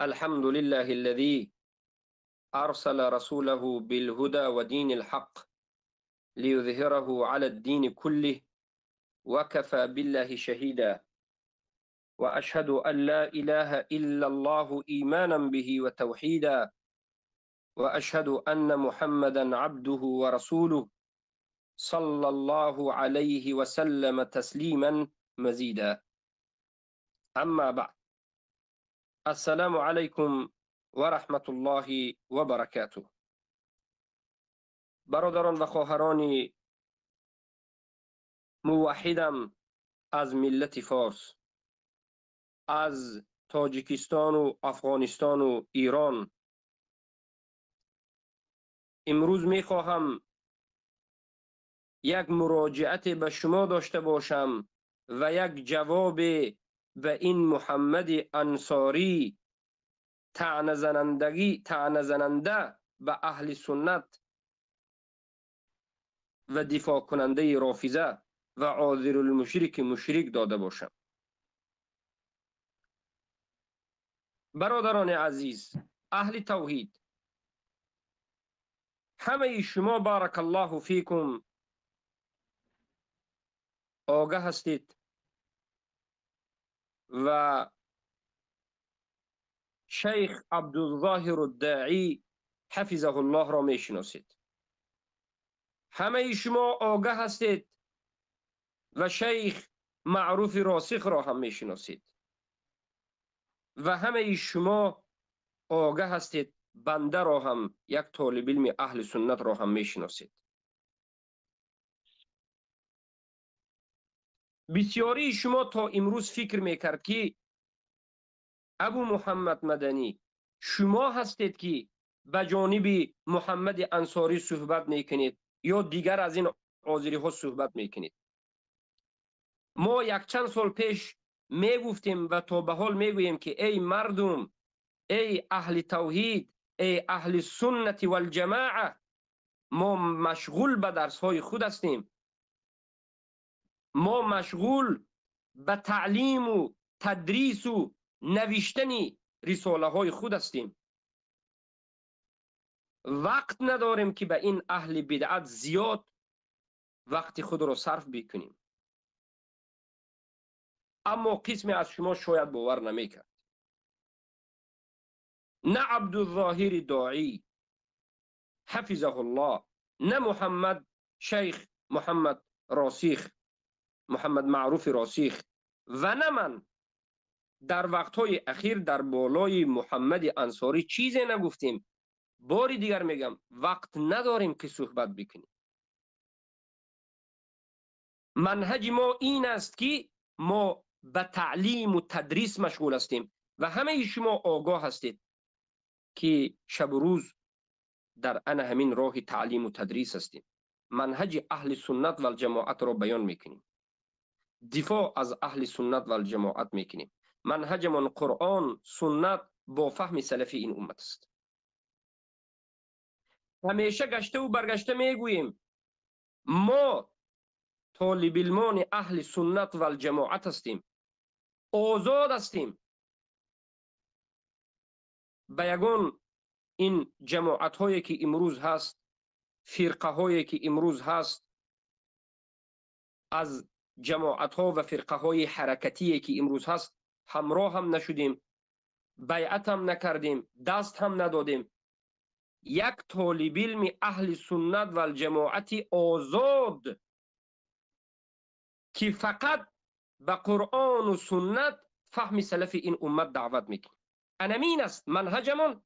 الحمد لله الذي أرسل رسوله بالهدى ودين الحق ليظهره على الدين كله وكفى بالله شهيدا. وأشهد أن لا إله إلا الله إيمانا به وتوحيدا، وأشهد أن محمدا عبده ورسوله صلى الله عليه وسلم تسليما مزيدا. أما بعد، السلام عليكم ورحمة الله وبركاته. برادران و خواهران موحدم از ملت فارس، از تاجیکستان و افغانستان و ایران، امروز میخواهم یک مراجعت به شما داشته باشم و یک جواب به این محمد انصاری طعنه زننده به اهل سنت و دفاع کننده رافضه و عاذر المشرک مشرک داده باشم. برادران عزیز اهل توحید، همه شما بارک الله فیکم آگاه هستید و شیخ عبدالظاهر الداعی حفظه الله را میشناسید. همه شما آگاه هستید و شیخ معروف راسخ را هم میشناسید و همه شما آگاه هستید بنده را هم، یک طالب علم اهل سنت را هم میشناسید. بسیاری شما تا امروز فکر میکرد که ابو محمد مدنی شما هستید که به جانب محمد انصاری صحبت میکنید یا دیگر از این آذری ها صحبت میکنید. ما یک چند سال پیش میگفتیم و تا به حال میگوییم که ای مردم، ای اهل توحید، ای اهل سنت والجماعه، ما مشغول به درس های خود هستیم، ما مشغول به تعلیم و تدریس و نوشتن رساله های خود هستیم. وقت نداریم که به این اهل بدعت زیاد وقت خود را صرف بکنیم. اما قسمی از شما شاید باور نمیکرد. نه عبدالظاهر داعی حفظه الله، نه محمد شیخ محمد راسخ، محمد معروف راسخ و نه من در وقتهای اخیر در بالای محمد انصاری چیزی نگفتیم. باری دیگر میگم وقت نداریم که صحبت بکنیم. منهج ما این است که ما به تعلیم و تدریس مشغول هستیم و همه شما آگاه هستید که شب و روز در ان همین راه تعلیم و تدریس هستیم. منهج اهل سنت و الجماعت را بیان میکنیم، دفاع از اهل سنت و الجماعت میکنیم. منهجمان قرآن، سنت با فهم سلفی این امت است. همیشه گشته و برگشته میگوییم ما طالب علمان اهل سنت و الجماعت هستیم، آزاد هستیم. به یگان این جماعت هایی که امروز هست، فرقه هایی که امروز هست، از جماعت ها و فرقه های حرکتی که امروز هست همراه هم نشدیم، بیعت هم نکردیم، دست هم ندادیم. یک طالب علم اهل سنت و الجماعت آزاد که فقط به قرآن و سنت فهم سلف این امت دعوت میکنه. انمین است منهجمون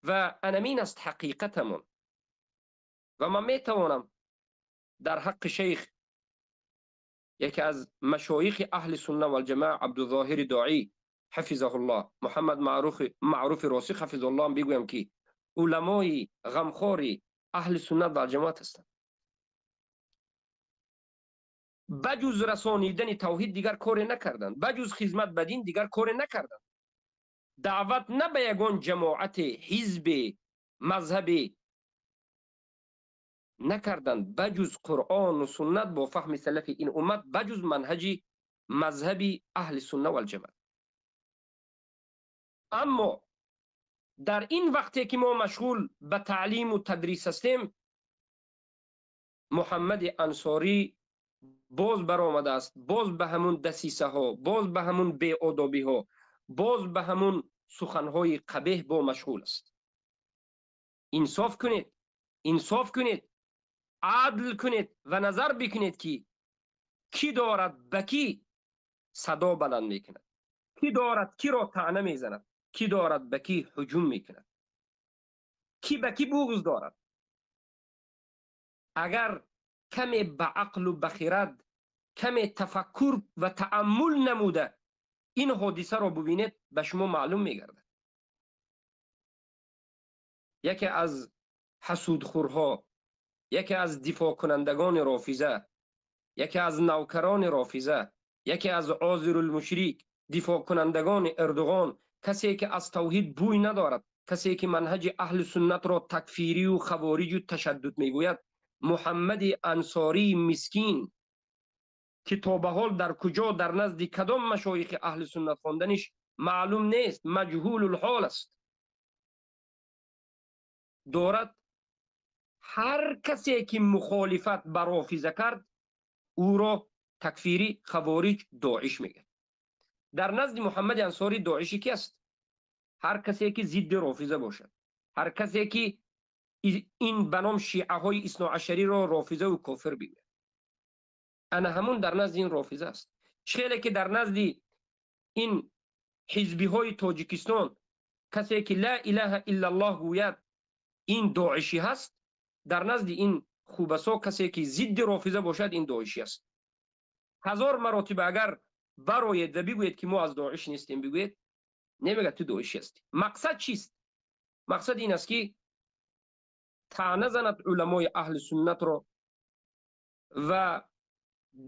و انمین است حقیقتمون. و من میتوانم در حق شیخ، یکی از مشایخ اهل سنت و الجماعه عبدالظاهر داعی حفظه الله، محمد معروف راسخ حفظه الله، بگویم که علمای غمخواری اهل سنت و الجماعت هستند. بجز رسانیدن توحید دیگر کاری نکردند، بجز خدمت به دین دیگر کاری نکردند. دعوت نه به یگان جماعت، حزب، مذهبی نکردند، بجز قرآن و سنت با فهم سلف این امت، بجز منهج مذهبی اهل سنت و الجماعت. اما Дар ин вақте ки мо машғул ба таълиму тадрис ҳастем, Муҳаммади Ансорӣ боз баромадааст, боз ба ҳамун дасисаҳо, боз ба ҳамун беодобиҳо, боз ба ҳамун суханҳои қабеҳ бо машғул аст. Инсоф кунед, инсоф кунед, адл кунед ва назар бикунед, ки кӣ дорад ба кӣ садо баланд мекунад, кӣ дорад киро таъна мезанад, кӣ дорад ба кӣ ҳуҷум мекунад, кӣ ба кӣ буғз дорад. Агар каме ба ақлу ба хирад, каме тафаккур ва тааммул намуда ин ҳодисаро бубинед, ба шумо маълум мегардад. Яке аз ҳасудхӯрҳо, яке аз дифоъкунандагони рофиза, яке аз навкарони рофиза, яке аз озирулмушрик, дифоъкунандагони Эрдоғон, касе ки аз тавҳид бӯй надорад, касе ки манҳаҷи аҳли суннатро такфирию хавориҷу ташаддуд мегӯяд, Муҳаммади Ансории мискин, ки то ба ҳол дар куҷо, дар назди кадом машоихи аҳли суннат хонданиш маълум нест, маҷҳулулҳол аст, дорад ҳар касе ки мухолифат ба рофиза кард, ӯро такфирӣ, хавориҷ, доиш мегӯяд. Дар назди Муҳаммади Ансорӣ доиши ки аст? Ҳар касе ки зидди рофиза бошад, ҳар касе ки ин ба ном шиаҳои исноашариро рофизаву кофир бигӯяд, ана ҳамун дар назди ин рофиза аст. Хеле ки дар назди ин ҳизбиҳои Тоҷикистон касе ки ла илаҳа иллаллоҳ гӯяд, ин доишӣ ҳаст, дар назди ин хубасо касе ки зидди рофиза бошад, ин доишӣ аст. Ҳазор маротиба агар бароед ва бигӯед ки мо аз доиш нестем, бигӯед, намегӯяд ту доишӣ ҳастӣ. Мақсад чист? Мақсад ин аст ки таъна занад уламои аҳли суннатро ва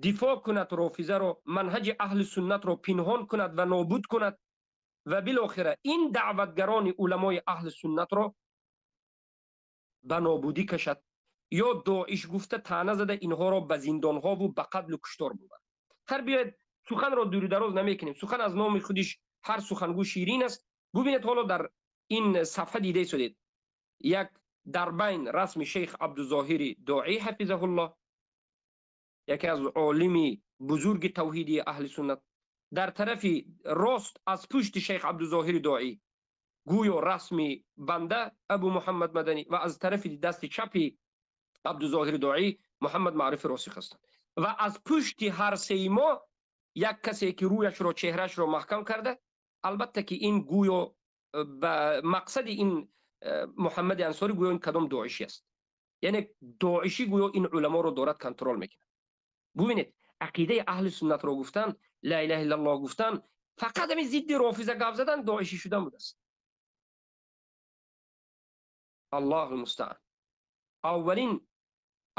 дифоъ кунад рофизаро, манҳаҷи аҳли суннатро пинҳон кунад ва нобуд кунад ва билохира ин даъватгарони уламои аҳли суннатро ба нобудӣ кашад ё доиш гуфта таъна зада инҳоро ба зиндонҳову ба қатлу куштор бубарад. Ҳар биёед, суханро дуру дароз намекунем. Сухан аз номи худиш ҳар сухангӯ ширин аст. Бубинед, ҳоло дар ин сафҳа дида истодед, як дар байн расми шейх Абдузоҳири Доӣ ҳафизаҳуллоҳ, яке аз олими бузурги тавҳидии аҳли суннат, дар тарафи рост аз пушти шейх Абдузоҳири Доӣ гӯё расми банда Абу Муҳаммад Маданӣ ва аз тарафи дасти чапи Абдузоҳири Доӣ Муҳаммад Маърифи Росих ҳастанд ва аз пушти ҳар сеи мо як касе ки рӯяшро, чеҳрашро маҳкам карда. Албатта ки ин гӯё ба мақсади ин Муҳаммади Ансорӣ гӯё ин кадом доишӣ аст, яъне доишӣ гӯё ин уламоро дорад контрол мекунад. Бубинед, ақидаи аҳли суннатро гуфтан, ла илаҳа иллаллоҳ гуфтан, фақат ҳамин зидди рофиза гап задан доишӣ шудан будааст. Аллоҳу мустаъан.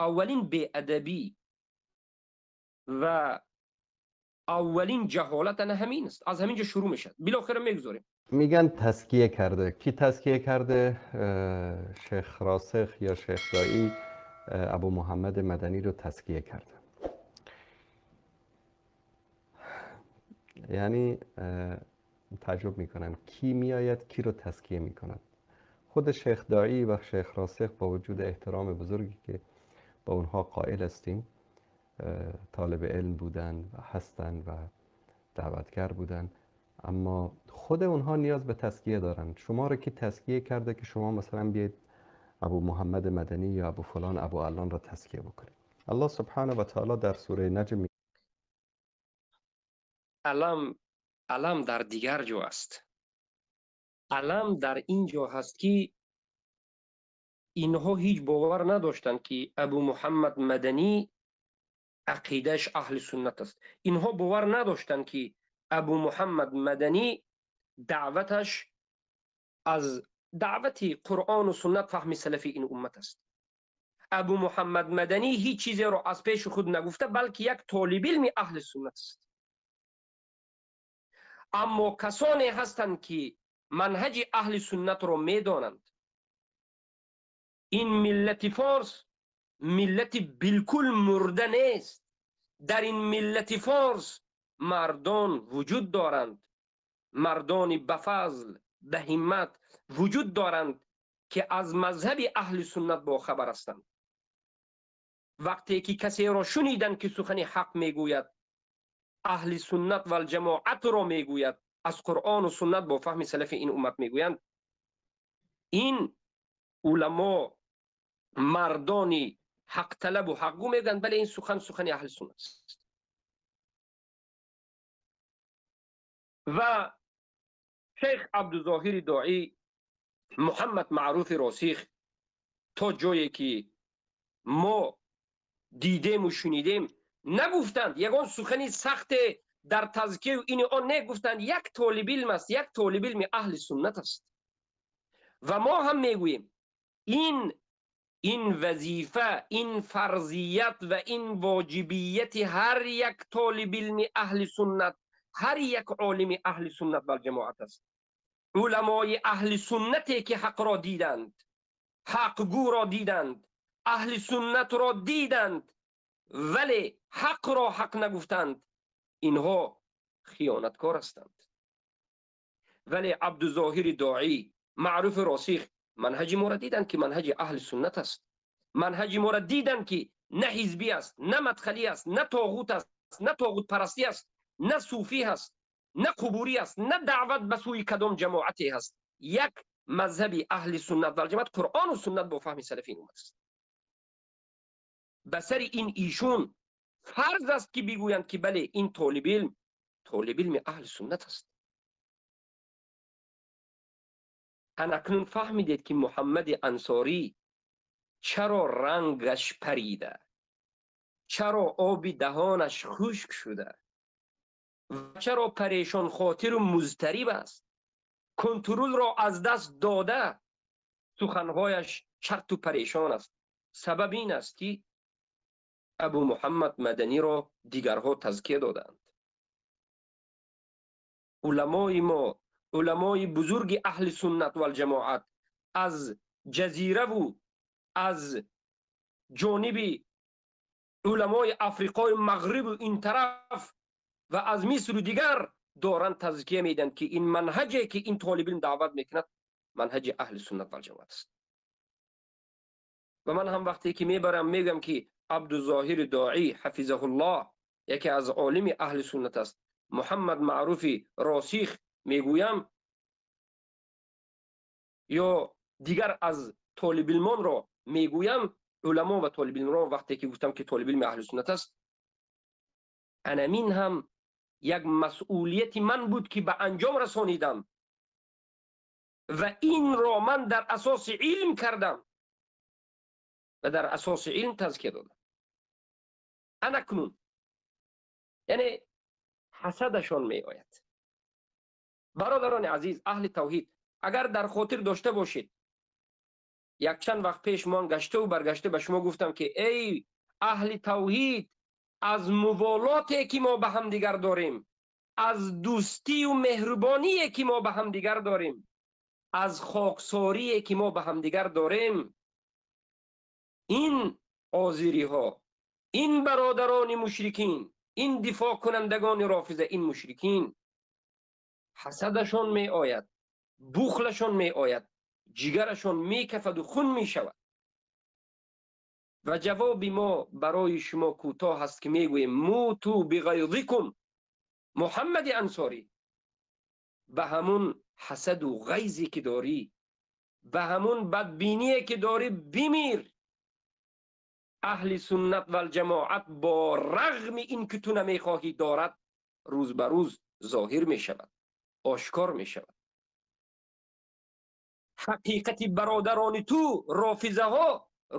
Аввалин беадабӣ ва аввалин ҷаҳолат ана ҳамин аст, аз ҳамин ҷо шурӯъ мешавад. Билохира мегузорем. میگن تزکیه کرده. کی تزکیه کرده؟ شیخ راسخ یا شیخ داعی ابو محمد مدنی رو تزکیه کرده. یعنی تعجب میکنم کی میآید کی رو تزکیه میکند. خود شیخ داعی و شیخ راسخ با وجود احترام بزرگی که با اونها قائل هستیم، طالب علم بودن و هستن و دعوتگر بودن، اما خود اونها نیاز به تزکیه دارن. شما رو کی تزکیه کرده که شما مثلا بیاید ابو محمد مدنی یا ابو فلان ابو علان را تزکیه بکنید؟ الله سبحانه و تعالی در سوره نجم علم در دیگر جا است. علم در اینجا هست که اینها هیچ باور نداشتند که ابو محمد مدنی عقیدهش اهل سنت است. اینها باور نداشتند که ابو محمد مدنی دعوتش از دعوت قرآن و سنت فهم سلفی این امت است. ابو محمد مدنی هیچ چیزی را از پیش خود نگفته، بلکه یک طالب علم اهل سنت است. اما کسانی هستند که منهج اهل سنت را میدانند. این ملت فارس ملت بالکل مرده نیست. در این ملت فارس مردان وجود دارند، مردان بفضل، ба ҳиммат вуҷуд доранд ки аз мазҳаби аҳли суннат бохабар ҳастанд. Вақте ки касеро шуниданд ки сухани ҳақ мегӯяд, аҳли суннат валҷамоатро мегӯяд, аз Қуръону суннат бо фаҳми салафи ин уммат мегӯянд, ин уламо мардони ҳақталабу ҳақгӯ мегӯянд, бале ин сухан сухани аҳли суннат аст. Ва шейх Абдузоҳири Доӣ, Муҳаммад Маъруфи Росих то ҷое ки мо дидему шунидем нагуфтанд ягон сухани сахте дар тазкияю ини он негуфтанд. Як толибилм аст, як толибилми аҳли суннат аст. Ва мо ҳам мегӯем ин вазифа, ин фарзият ва ин воҷибияти ҳар як толибилми аҳли суннат, ҳар як олими аҳли суннат валҷамоат аст. Уламои аҳли суннате ки ҳақро диданд, ҳақгӯро диданд, аҳли суннатро диданд, вале ҳақро ҳақ нагуфтанд, инҳо хиёнаткор ҳастанд. Вале Абдузоҳири Доӣ, Маъруфи Росих манҳаҷи моро диданд ки манҳаҷи аҳли суннат аст. Манҳаҷи моро диданд ки на ҳизбӣ аст, на мадхалӣ аст, на тоғут аст, на тоғутпарастӣ аст, на суфӣ аст, на қубурӣ аст, на даъват ба сӯи кадом ҷамоате ҳаст. Як мазҳаби аҳли суннат валҷамоат Қуръону суннат бо фаҳми салафи ин уммат аст. Ба сари ин ишун фарз аст ки бигӯянд ки бале ин толибилм толибилми аҳли суннат аст. Анакнун фаҳмидед ки Муҳаммади Ансорӣ чаро рангаш парида, чаро оби даҳонаш хушк шуда ва чаро парешонхотиру музтариб аст, контролро аз даст дода, суханҳояш чарту парешон аст. Сабаб ин аст ки Абу Муҳаммад Маданиро дигарҳо тазкия додаанд. Уламои мо, уламои бузурги аҳли суннат валҷамоат аз ҷазираву аз ҷониби уламои Африқои Мағрибу ин тараф ва аз Мисру дигар доранд тазкия медиҳанд ки ин манҳаҷе ки ин толибилм даъват мекунад манҳаҷи аҳли суннат валҷамоат аст. Ва ман ҳам вақте ки мебарам мегӯям ки Абдузоҳири Доӣ ҳафизаҳуллоҳ яке аз олими аҳли суннат аст, Муҳаммад Маъруфи Росих мегӯям ё дигар аз толибилмонро мегӯям, уламо ва толибилмонро вақте ки гуфтам ки толибилми аҳли суннат аст, анамин ҳам як масъулияти ман буд ки ба анҷом расонидам ва инро ман дар асоси илм кардам ва дар асоси илм тазкия додам. Анакнун яъне ҳасадашон меояд. Бародарони азиз, аҳли тавҳид, агар дар хотир дошта бошед, якчанд вақт пеш ман гаштаву баргашта ба шумо гуфтам ки эй аҳли тавҳид, аз муволоте ки мо ба ҳамдигар дорем, аз дӯстию меҳрубоние ки мо ба ҳамдигар дорем, аз хоксорие ки мо ба ҳамдигар дорем, ин озириҳо, ин бародарони мушрикин, ин дифоъкунандагони рофиза, ин мушрикин ҳасадашон меояд, бухлашон меояд, ҷигарашон мекафаду хун мешавад. Ва ҷавоби мо барои шумо кӯтоҳ аст ки мегӯем муту биғайзикум. Муҳаммади Ансорӣ, ба ҳамун ҳасаду ғайзе ки дорӣ, ба ҳамун бадбиние ки дорӣ бимир. Аҳли суннат валҷамоат бо рағми ин ки ту намехоҳӣ дорад, рӯз ба рӯз зоҳир мешавад, ошкор мешавад. Ҳақиқати бародарони ту рофизаҳо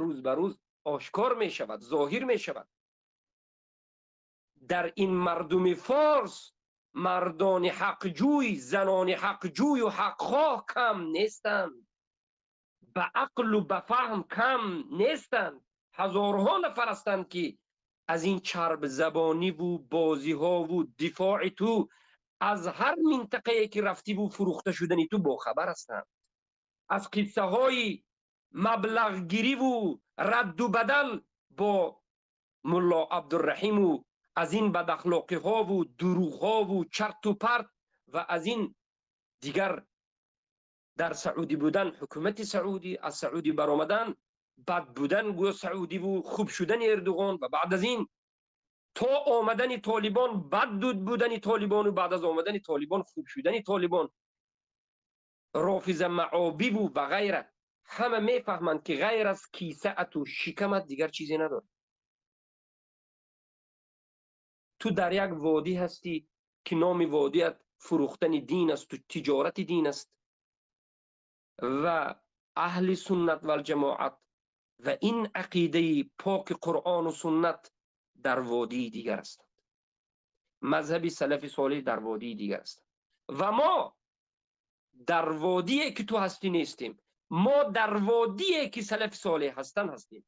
рӯз ба рӯз ошкор мешавад, зоҳир мешавад. Дар ин мардуми форс мардони ҳақҷӯй, занони ҳақҷӯю ҳақхоҳ кам нестанд, ба ақлу ба фаҳм кам нестанд. Ҳазорҳо нафар ҳастанд ки аз ин чарбзабониву бозиҳову дифои ту аз ҳар минтақае ки рафтиву фурӯхта шудани ту бохабар ҳастанд. Аз қиссаҳои маблағгириву радду бадал бо мулло Абдурраҳиму аз ин бадахлоқиҳову дурӯғҳову чарту парт ва аз ин дигар Дар Саудӣ будан ҳукумати Саудӣ, аз Саудӣ баромадан бад будан гӯё Саудӣ ва хуб шудани Эрдоған ва баъд аз ин то омадани Толибон бад будани Толибон ва баъд аз омадани Толибон хуб шудани Толибон, рофиза маобиб ва ғайра, ҳама мефаҳманд ки ғайр аз кисаат ва шикамат дигар чизе надорад. Ту дар як водӣ ҳастӣ ки номи водият фурӯхтани дин аст ва тиҷорати дин аст ва аҳли суннат валҷамоат ва ин ақидаи поки Қуръон ва суннат дар водии дигар ҳастанд. Мазҳаби салафи солеҳ дар водии дигар ҳастанд ва мо дар водие ки ту ҳастӣ нестем. Мо дар водие ки салафи солеҳ ҳастанд ҳастем.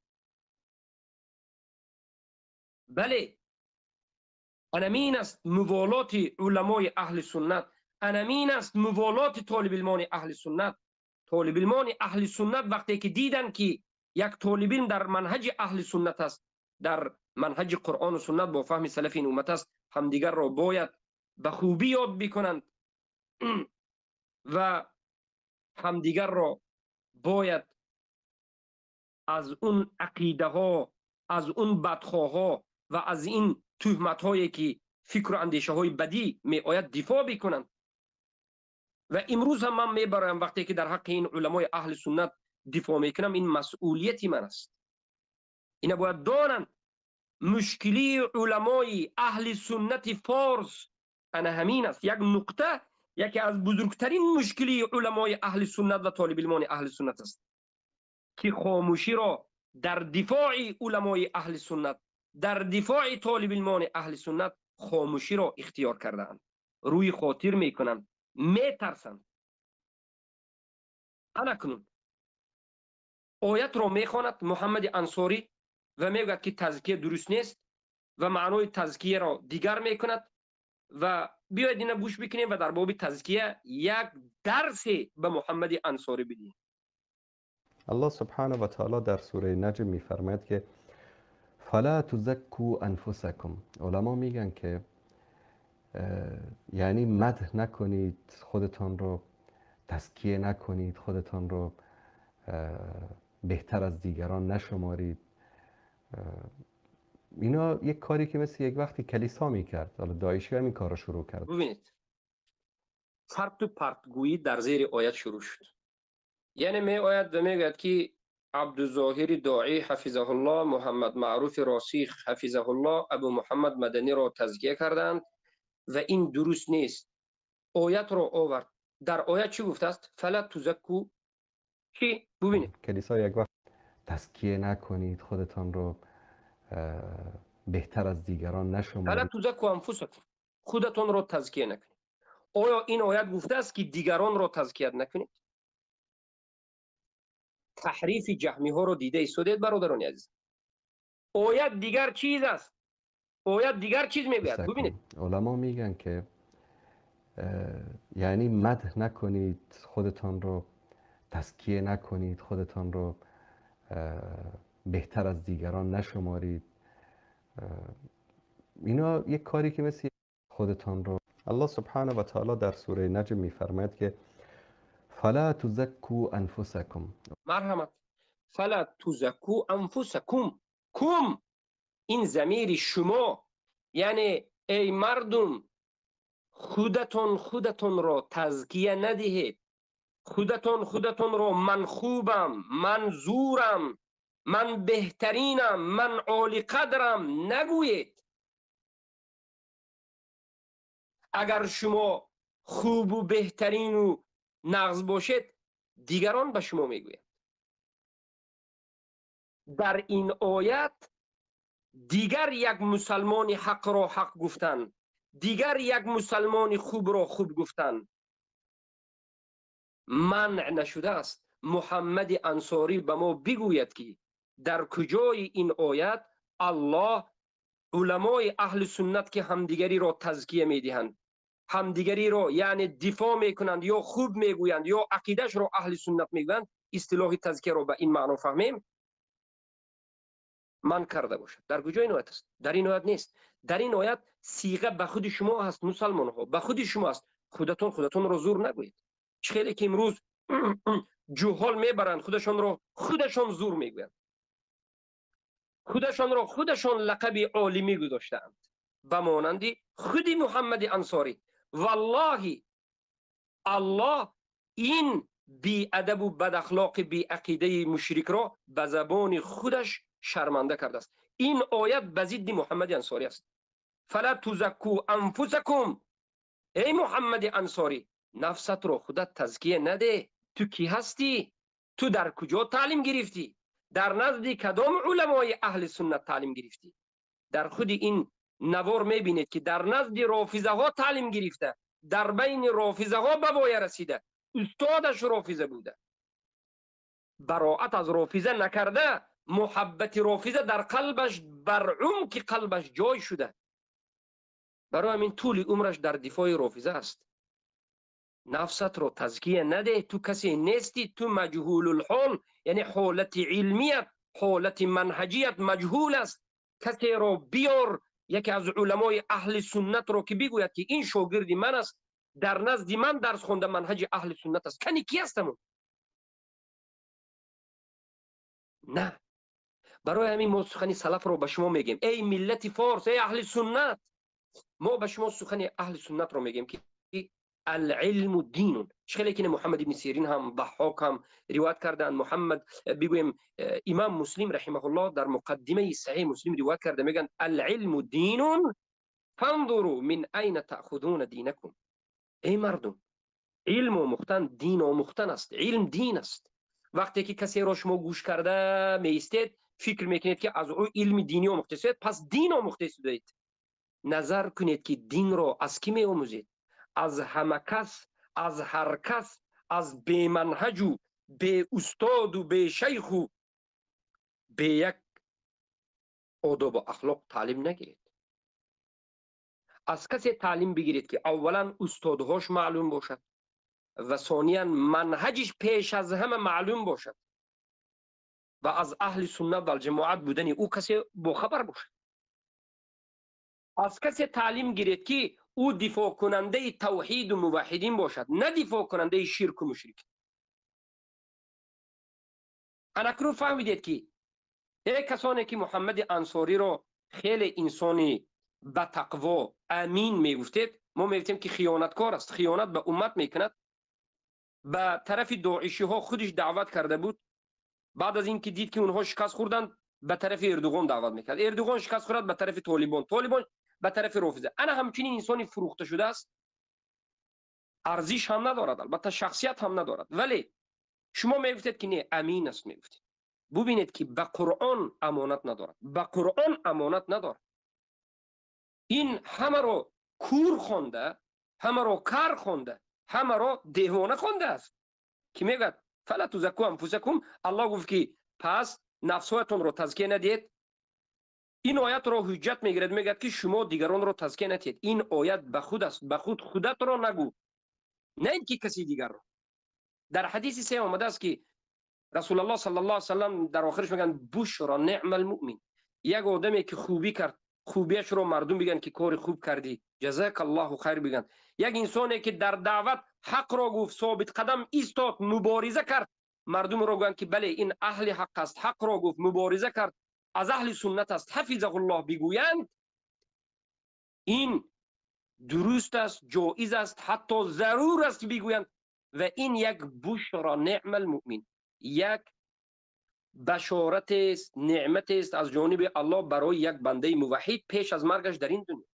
Бале, анамин аст муволоти уламои аҳли суннат, анамин аст муволоти толибилмони аҳли суннат. Толибилмони аҳли суннат вақте ки диданд ки як толибилм дар манҳаҷи аҳли суннат аст, дар манҳаҷи Қуръону суннат бо фаҳми салафи ин уммат аст, ҳамдигарро бояд ба хубӣ ёд бикунанд ва ҳамдигарро бояд аз он ақидаҳо, аз он бадхоҳҳо ва аз ин туҳматҳое ки фикру андешаҳои бадӣ меояд дифоъ бикунанд. Ва имрӯз ҳам ман мебароям вақте ки дар ҳаққи ин уламои аҳли суннат дифоъ мекунам, ин масъулияти ман аст. Ина бояд донанд мушкилии уламои аҳли суннати форс ана ҳамин аст. Як нуқта, яке аз бузургтарин мушкилии уламои аҳли суннат ва толибилмони аҳли суннат аст ки хомӯширо дар дифои уламои аҳли суннат, дар дифои толибилмони аҳли суннат хомӯширо ихтиёр кардаанд, рӯи хотир мекунанд, метарсанд. Ана кунун оятро мехонад Муҳаммади Ансорӣ ва мегӯяд ки тазкия дуруст нест ва маънои тазкияро дигар мекунад. Ва биёед ина гӯш бикунем ва дар боби тазкия як дарсе ба Муҳаммади Ансорӣ бидиҳем. Аллоҳ субҳанаҳу ва таъоло дар сураи Наҷм мефармояд ки фала тузакку анфусакум. Уламо мегӯянд ки яъне мадҳ накунед худатонро, тазкия накунед худатонро, беҳтар аз дигарон нашуморед. اینا یک کاری که مثل یک وقتی کلیسا میکرد، حالا داعشی هم این کار رو شروع کرد. ببینید فرد و پرتگویی در زیر آیت شروع شد. یعنی می آید و میگوید که عبدالظاهر داعی حفظه الله، محمد معروف راسیخ حفظه الله، ابو محمد مدنی را تزکیه کردند و این درست نیست. آیت را آورد. در آیت چی گفته است؟ فلا تزکو چی؟ ببینید کلیسا یک وقت تزکیه نکنید خودتان رو، بهتر از دیگران نشمارید. فلا تزکو انفسکم، خودتان را تزکیه نکنید. آیا این آیت گفته است که دیگران را تزکیه نکنید؟ تحریف جهمی ها رو دیده ایستادید برادران عزیز. آیت دیگر چیز است، آیت دیگر چیز میگوید. ببینید علما میگن که یعنی مدح نکنید خودتان رو، تزکیه نکنید خودتان رو، بهتر از دیگران نشمارید. اینا یک کاری که مثل خودتان رو. الله سبحانه و تعالی در سوره نجم میفرماید که فلا تزکو انفسکم. مرحمت، فلا تزکو انفسکم. کم این ضمیر شما، یعنی ای مردم خودتون خودتون را تزکیه ندهید، خودتون خودتون را من خوبم، من زورم، من بهترینم، من عالی قدرم نگویید. اگر شما خوب و بهترین و نغز باشید دیگران به شما میگویند. در این آیت دیگر یک مسلمان حق را حق گفتن، دیگر یک مسلمان خوب را خوب گفتن منع نشده است. محمد انصاری به ما بگوید که در کجای این آیت الله علمای اهل سنت که همدیگری را تزکیه میدهند، همدیگری را یعنی دفاع میکنند یا خوب میگویند یا عقیدهش را اهل سنت میگویند، اصطلاح تزکیه را به این معنا فهمیم من کرده باشد. در کجای این آیت است؟ در این آیت نیست. در این آیت صیغه به خود شما هست، مسلمان ها به خود شما است. خودتون خودتون را زور نگویید. خیلی که امروز Ҷуҳол мебаранд, худашонро худашон зур мегӯянд, худашонро худашон лақаби олимӣ гузоштаанд, ба монанди худи Муҳаммади Ансорӣ. Валлоҳи, Аллоҳ ин беадабу бадахлоқи беақидаи мушрикро ба забони худаш шарманда кардааст. Ин оят ба зидди Муҳаммади Ансорӣ аст. Фала тузакку анфусакум, эй Муҳаммади Ансорӣ, нафсатро худат тазкия наде. Ту кӣ ҳастӣ? Ту дар куҷо таълим гирифтӣ? Дар назди кадом уламои аҳли суннат таълим гирифтӣ? Дар худи ин навор мебинед, ки дар назди рофизаҳо таълим гирифта, дар байни рофизаҳо ба воя расида, устодаш рофиза буда, бароат аз рофиза накарда, муҳаббати рофиза дар қалбаш, бар умқи қалбаш ҷой шуда. Барои ҳамин тӯли умраш дар дифои рофиза аст. Нафсатро тазкия надеҳ, ту касе нестӣ, ту маҷҳулулҳол, яъне ҳолати илмият, ҳолати манҳаҷият маҷҳул аст. Касеро биёр, яке аз уламои аҳли суннатро, ки бигӯяд, ки ин шогирди ман аст, дар назди ман дарс хонда, манҳаҷи аҳли суннат аст. Кани ки астам? На, барои ҳамин мо сухани салафро ба шумо мегӯем. Эй миллати форс, эй аҳли суннат, мо ба шумо сухани аҳли суннатро мегӯем, ки алилму динун. Чӣ хеле ки Муҳаммад ибни Сирин ҳам, Даҳҳок ҳам ривоят карданд. Муҳаммад, бигӯем, имом Муслим раҳимаҳуллоҳ дар муқаддимаи Саҳеҳ Муслим ривоят карда, мегӯянд: алилму динун фанзуру мин айна таъхузуна динакум. Эй мардум, илм омӯхтан дин омӯхтан аст, илм дин аст. Вақте ки касеро шумо гӯш карда меистед, фикр мекунед, ки аз ӯ илми динӣ омӯхтаед, пас дин омӯхтаед. Назар кунед, ки динро аз кӣ меомӯзед. Аз ҳама кас, аз ҳар кас, аз беманҳаҷу беустоду бешайху бе як одобу ахлоқ таълим нагиред. Аз касе таълим бигиред, ки аввалан устодҳош маълум бошад ва сониян манҳаҷиш пеш аз ҳама маълум бошад ва аз аҳли суннат валҷамоат будани ӯ касе бохабар бошад. Аз касе таълим гиред, ки ӯ дифоъкунандаи тавҳиду муваҳҳидин бошад, на дифоъкунандаи ширку мушрик. Анакнун фаҳмидед, ки эй касоне, ки Муҳаммади Ансориро хеле инсони ба тақво, амин мегуфтед, мо мегуфтем, ки хиёнаткор аст, хиёнат ба уммат мекунад. Ба тарафи доишиҳо худиш даъват карда буд. Баъд аз ин ки дид, ки онҳо шикаст хӯрданд, ба тарафи Эрдуғон даъват мекард. Эрдуғон шикаст хӯрад, ба тарафи Толибон, Толибон ба тарафи рофиза. Ана ҳамчунин инсони фурӯхта шудааст, арзиш ҳам надорад, албатта шахсият ҳам надорад. Вале шумо мегуфтед, ки не, амин аст, мегуфтед. Бубинед, ки ба Қуръон амонат надорад, ба Қуръон амонат надорад. Ин ҳамаро кур хонда, ҳамаро кар хонда, ҳамаро девона хондааст, ки мегӯяд: фала тузакку анфусакум. Аллоҳ гуфт, ки пас нафсҳоятонро тазкия надиҳед. Ин оятро ҳуҷҷат мегирад, мегӯяд, ки шумо дигаронро тазкия надиҳед. Ин оят ба худ аст, ба худ худатро нагӯ, на ин ки каси дигарро. Дар ҳадиси се омадааст, ки Расулаллоҳ саллаллоҳу алайҳи васаллам дар охираш мегӯянд: бушро неъмал муъмин. Як одаме ки хубӣ кард, хубияшро мардум бигӯянд, ки кори хуб кардӣ, ҷазакаллоҳу хайр бигӯянд. Як инсоне ки дар даъват ҳақро гуфт, собитқадам истод, мубориза кард, мардумро гӯянд, ки бале, ин аҳли ҳақ аст, ҳақро гуфт, мубориза кард, аз аҳли суннат аст, ҳафизаҳуллоҳ бигӯянд. Ин дуруст аст, ҷоиз аст, ҳатто зарур аст бигӯянд. Ва ин як бушро неъмал муъмин, як башоратест, неъматест аз ҷониби Аллоҳ барои як бандаи муваҳҳид пеш аз маргаш дар ин дунё.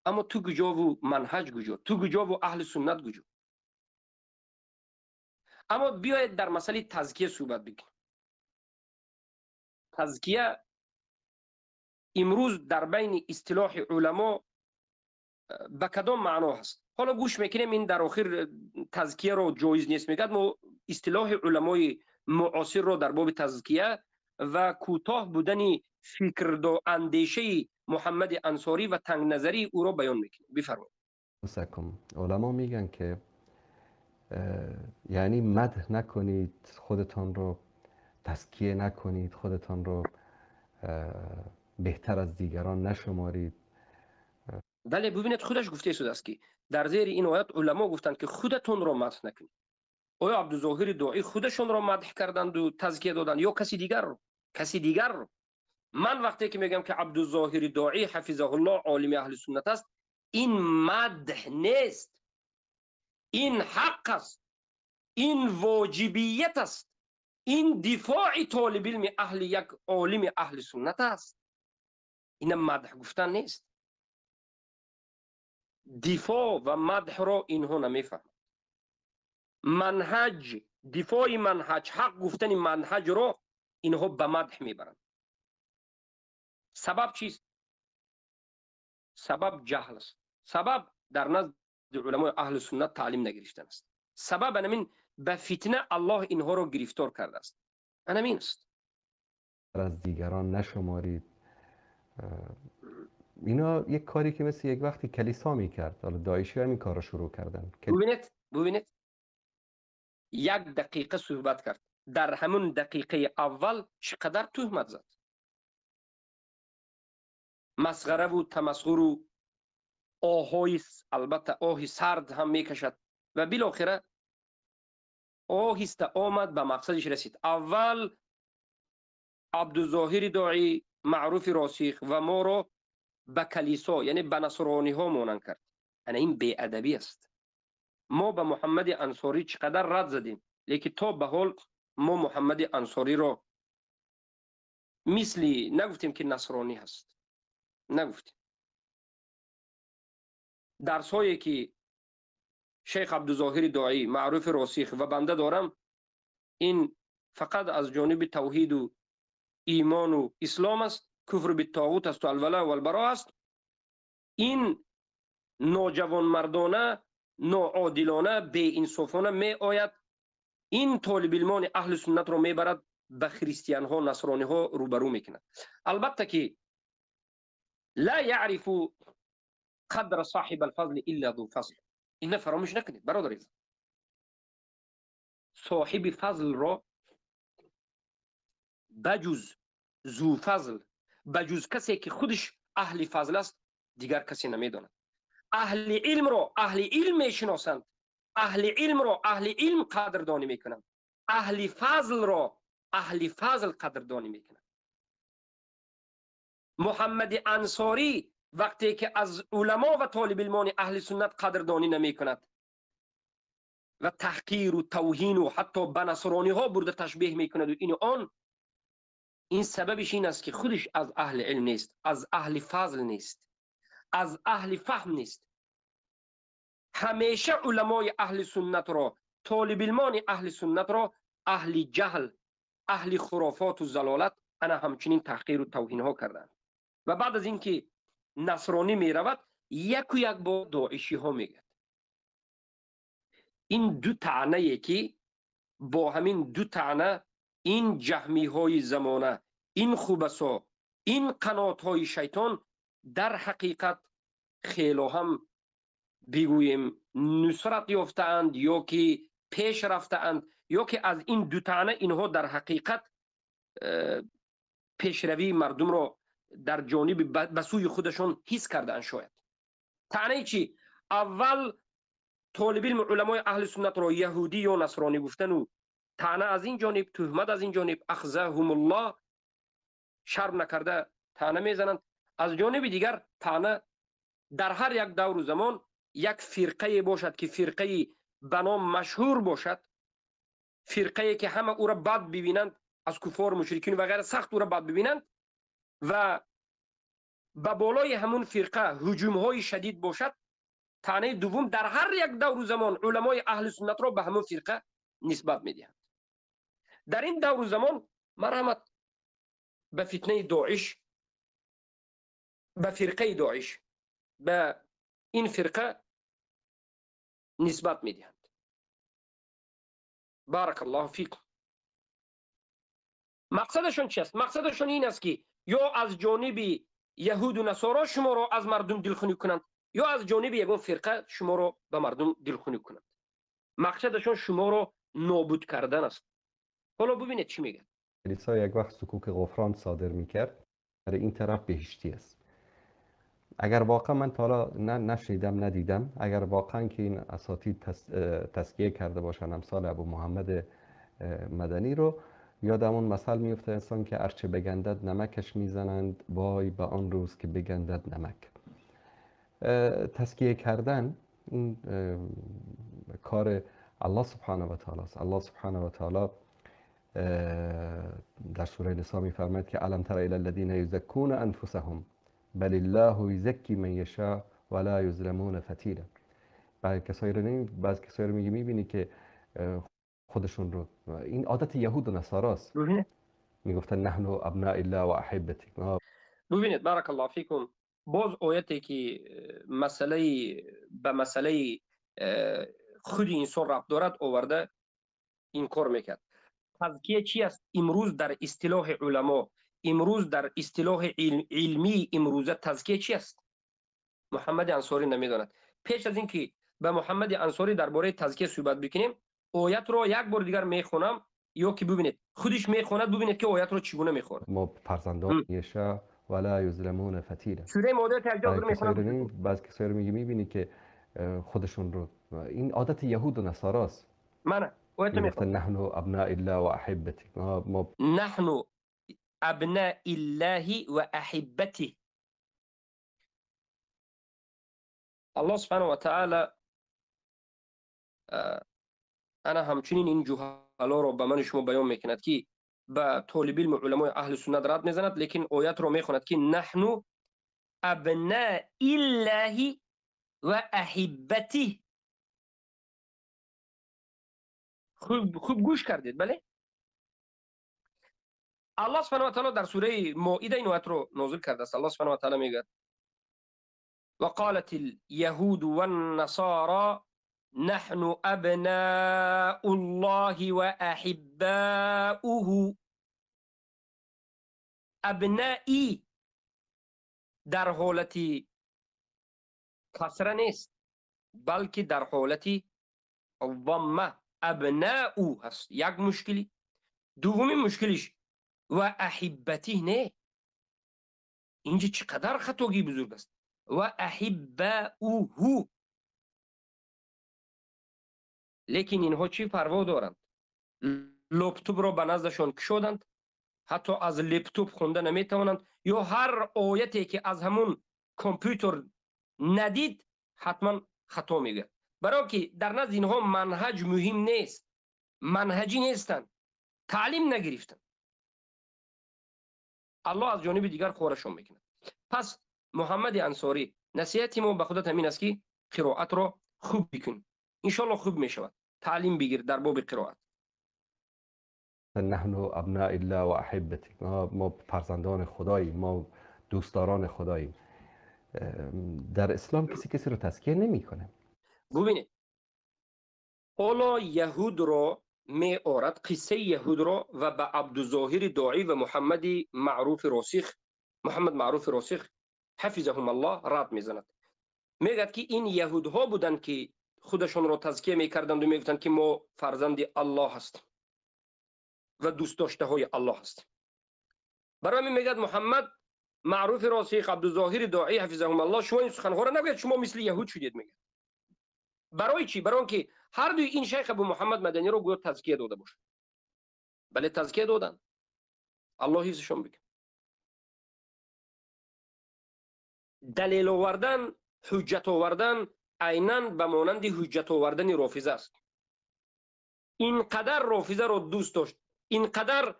Аммо ту куҷову манҳаҷ куҷо, ту куҷову аҳли суннат куҷо? Аммо биёед дар масъалаи тазкия суҳбат бикунем. Тазкия имрӯз дар байни истилоҳи уламо ба кадом маъно ҳаст? Ҳоло гӯш мекунем. Ин дар охир тазкияро ҷоиз нест мегӯяд. Мо истилоҳи уламои муосирро дар боби тазкия ва кӯтоҳ будани фикрду андешаи Муҳаммади Ансорӣ ва тангназарии ӯро баён мекунем. Бифармоед. Уламо мегӯянд, ки یعنی مدح نکنید خودتان رو، تزکیه نکنید خودتان رو، بهتر از دیگران نشمارید. Бале, бубинед, худаш гуфта шудааст, ки дар зери ин оят уламо гуфтанд, ки худатонро мадҳ накунед. Оё Абдузоҳири Доӣ худашонро мадҳ карданду тазкия доданд ё каси дигарро? Каси дигарро. Ман вақте ки мегӯям, ки Абдузоҳири Доӣ ҳафизаҳуллоҳ олими аҳли суннат аст, ин мадҳ нест, ин ҳақ аст, ин воҷибият аст, ин дифои толибилми аҳли як олими аҳли суннат аст. Ина мадҳ гуфтан нест. Дифоъ ва мадҳро инҳо намефаҳманд. Манҳаҷ, дифои манҳаҷ, ҳақ гуфтани манҳаҷро инҳо ба мадҳ мебаранд. Сабаб чист? Сабаб ҷаҳл аст. Сабаб дар назди уламои аҳли суннат таълим нагирифтан аст. Сабаб анамин ба фитна Аллоҳ инҳоро гирифтор кардааст. Анамин аст. Аз дигарон нашуморид. اینا یک کاری که مثل یک وقتی کلیسا میکرد، حالا داعشی هم این کار رو شروع کردن. ببینید، ببینید، یک دقیقه صحبت کرد، در همون دقیقه اول چقدر تهمت زد، مسخره و تمسخر و آهای، البته آهی سرد هم میکشد و بالاخره آهسته آمد به مقصدش رسید. اول عبدالظاهر داعی معروف راسخ و ما را به کلیسا، یعنی به نصرانی ها مانند کرد. یعنی این بی‌ادبی است. ما به محمد انصاری چقدر رد زدیم، لیکن تا به حال ما محمد انصاری را مثلی نگفتیم که نصرانی هست، نگفتیم. درس هایی که شیخ عبدالظاهر داعی معروف راسخ و بنده دارم، این فقط از جانب توحید و ایمان و اسلام است، کفر بالطاغوت است و الولا و البرا است. این ناجوانمردانه، ناعادلانه، بی‌انصافانه می آید، این طالب علمان اهل سنت رو میبرد به خریستیان ها، نصرانی ها روبرو میکند. البته که لا یعرف قدر صاحب الفضل الا ذو فضل. این فراموش نکنید برادر عزیز، صاحب فضل را بجز ذو فضل، بجز کسی که خودش اهل فضل است، دیگر کسی نمیداند. اهل علم را اهل علم میشناسند، اهل علم را اهل علم قدردانی میکنند، اهل فضل را اهل فضل قدردانی میکنند. محمد انصاری وقتی که از علما و طالب علمان اهل سنت قدردانی نمیکند و تحقیر و توهین و حتی به نصرانی ها برده تشبیه میکند و این آن، این سببش این است که خودش از اهل علم نیست، از اهل فضل نیست، از اهل فهم نیست. همیشه علمای اهل سنت را، طالب علمان اهل سنت را اهل جهل، اهل خرافات و ضلالت انا همچنین تحقیر و توهین ها کردند. و بعد از اینکه نصرانی می رود، یک و یک با داعشی ها میگد. این دو طعنه که با همین دو طعنه این جهمی های زمانه، این خوبسا، این قنات های شیطان در حقیقت خیلی هم بگوییم نصرت یافته‌اند یا که پیش رفته‌اند، یا که از این دو طعنه اینها در حقیقت پیشروی مردم را در جانب به سوی خودشون حس کردن. شاید طعنه چی؟ اول طالب علم علمای اهل سنت را یهودی یا نصرانی گفتن و طعنه از این جانب، تهمت از این جانب، اخزاهم الله، شرم نکرده طعنه میزنند. از جانب دیگر طعنه در هر یک دور و زمان یک فرقه باشد که فرقه به نام مشهور باشد، فرقه که همه او را بد ببینند، از کفار، مشرکین و غیره سخت او را بد ببینند و به بالای همون فرقه هجوم های شدید باشد. طعنه دوم در هر یک دور و زمان علمای اهل سنت را به همون فرقه نسبت میدهند. در این دور و زمان مرحمت به فتنه داعش، به فرقه داعش، به این فرقه نسبت میدهند. بارک الله فیکم. مقصدشون چی است؟ مقصدشون این است که یا از جانب یهود و نصارا شما را از مردم دلخونی کنند، یا از جانب یگان فرقه شما را به مردم دلخونی کنند. مقصدشون شما را نابود کردن است. حالا ببینید چی میگه. کلیسا یک وقت صکوک غفران صادر میکرد، برای این طرف بهشتی است. اگر واقعا من تا حالا نشنیدم ندیدم، اگر واقعا که این اساتید تزکیه کرده باشن امثال ابو محمد مدنی رو، یادم اون مثل میفته انسان که ارچه بگندد نمکش میزنند، وای به آن روز که بگندد نمک. تزکیه کردن این کار الله سبحانه و تعالی است. الله سبحانه و تعالی در سوره نساء میفرماید که الم تر الی الذین یزکون انفسهم بل الله یزکی من یشاء ولا یظلمون فتیلا. بعضی کسایی رو میگه میبینی که خودشون رو، این عادت یهود و نصاراست، میگفتن نحن ابناء الله و احبته. ببینید بارک الله فیکم، باز آیتی که مسئله به مسئله خود انسان ربط دارد آورده این کار میکرد. تزکیه چی است؟ امروز در اصطلاح علما، امروز در اصطلاح علمی امروزه تزکیه چی است؟ محمد انصاری نمیداند. پیش از اینکه به محمد انصاری درباره تزکیه صحبت بکنیم، آیت رو یک بار دیگر میخونم یا که ببینید خودش میخواند، ببینید که آیت رو چگونه میخواند. ما فرزندان یشا ولا یظلمون فتیلا. سوره مائده ترجمه میخونم. بعضی کسایی رو میگه میبینی که خودشون رو، این عادت یهود و نصاراست. من آیت میخونم نحن ابناء الله و احبته. ما نحن ابناء الله و احبته. الله سبحانه و تعالی انا همچنین این جهالا رو به من شما بیان میکند که به طالب علم علمای اهل سنت رد میزند، لیکن آیت رو میخواند که نحن ابناء الله و احبته. خوب گوش کردید؟ بله. الله سبحانه و تعالی در سوره مائده این آیت رو نازل کرده است. الله سبحانه و تعالی میگه وقالت اليهود والنصارى نحن أبناء الله وأحباؤه. ابنائی در حالت کسره نیست، بلکه در حالت ضمه ابناء هست. یک مشکلی. دومی مشکلش و احبته نه، اینجا چقدر خطاگی بزرگ است. و احباؤه. لیکن اینها چی پروا دارند؟ لپتاپ را به نزدشان کشودند، حتی از لپتاپ خونده نمیتوانند، یا هر آیتی که از همون کامپیوتر ندید حتما خطا میگه. برای که در نزد اینها منهج مهم نیست، منهجی نیستند، تعلیم نگرفتند. الله از جانب دیگر خورشون میکنه. پس محمد انصاری نصیحت ما به خودت همین است که قرائت را خوب بکن، انشالله خوب میشود. تعلیم بگیر در باب قرائت. نحن ابناء الله و احبته. ما فرزندان خداییم، ما دوستداران خداییم. در اسلام کسی کسی رو تزکیه نمیکنه. ببینید حالا یهود را می آرد، قصه یهود را و به عبدالظاهر داعی و محمد معروف راسخ، محمد معروف راسخ حفظهم الله رد میزند. میگد که این یهودها بودند که خودشان را تزکیه میکردند و میگفتند که ما فرزند الله هستیم و دوست داشته های الله هستیم. برای همین میگد محمد معروف راسخ، عبدالظاهر داعی حفظهم الله، شما این سخنها را نگوید، شما مثل یهود شدید. میگه برای چی؟ برای اینکه هر دوی این شیخ ابو محمد مدنی رو گویا تزکیه داده باشه. بله تزکیه دادن، الله حفظشون بکنه. دلیل آوردن، حجت آوردن عیناً به مانند حجت آوردن رافضه است. اینقدر رافضه رو دوست داشت، اینقدر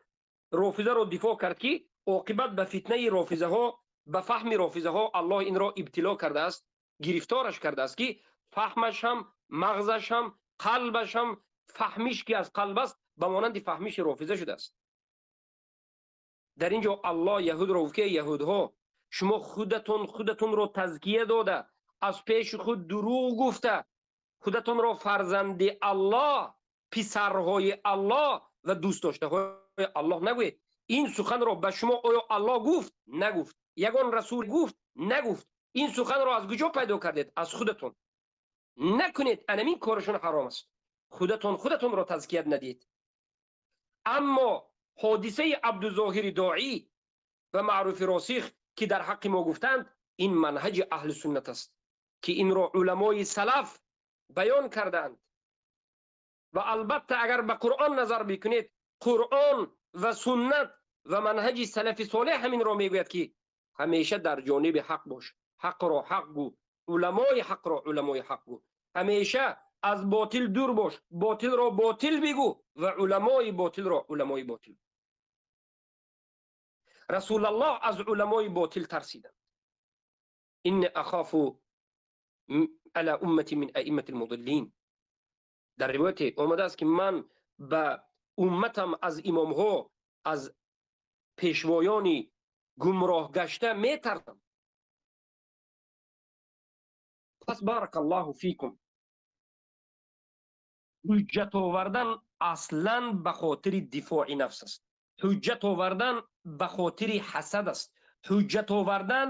رافضه رو دفاع کرد که عاقبت به فتنه رافضه ها، به فهم رافضه ها الله این را ابتلا کرده است، گرفتارش کرده است که فهمش هم، مغزش هم، قلبش هم، فهمیش که از قلب است به مانند فهمیش رافضه شده است. در اینجا الله یهود را گفت که یهودها شما خودتون رو تزکیه داده، از پیش خود دروغ گفته، خودتون را فرزند الله، پسرهای الله و دوست داشته های الله نگویید. این سخن را به شما آیا الله گفت؟ نگفت. یگان رسول گفت؟ نگفت. این سخن را از کجا پیدا کردید؟ از خودتون. نکنید، انمین کارشون حرام است. خودتون را تزکیه ندید. اما حادثه عبدالظاهر داعی و معروف راسخ که در حق ما گفتند، Ин манҳаҷи аҳли суннат аст ки инро уламои салаф баён кардаанд. Ва албатта агар ба Қуръон назар бикунед, Қуръон ва суннат ва манҳаҷи салафи солеҳ ҳаминро мегӯяд ки ҳамеша дар ҷониби ҳақ бош, ҳақро ҳақ гӯ, уламои ҳақро уламои ҳақ гӯ, ҳамеша аз ботил дур бош, ботилро ботил бигӯ ва уламои ботилро уламои ботил. Расулаллоҳ аз уламои ботил тарсиданд. Инни ахофу ала уммати мин аиммати алмудиллин. Дар ривояте омадааст ки ман ба умматам аз имомҳо, аз пешвоёни гумроҳ гашта метарсам. Пас баракаллоҳу фикум, ҳуҷҷат овардан аслан ба хотири дифои нафс аст, ҳуҷҷат овардан ба хотири ҳасад аст, ҳуҷҷат овардан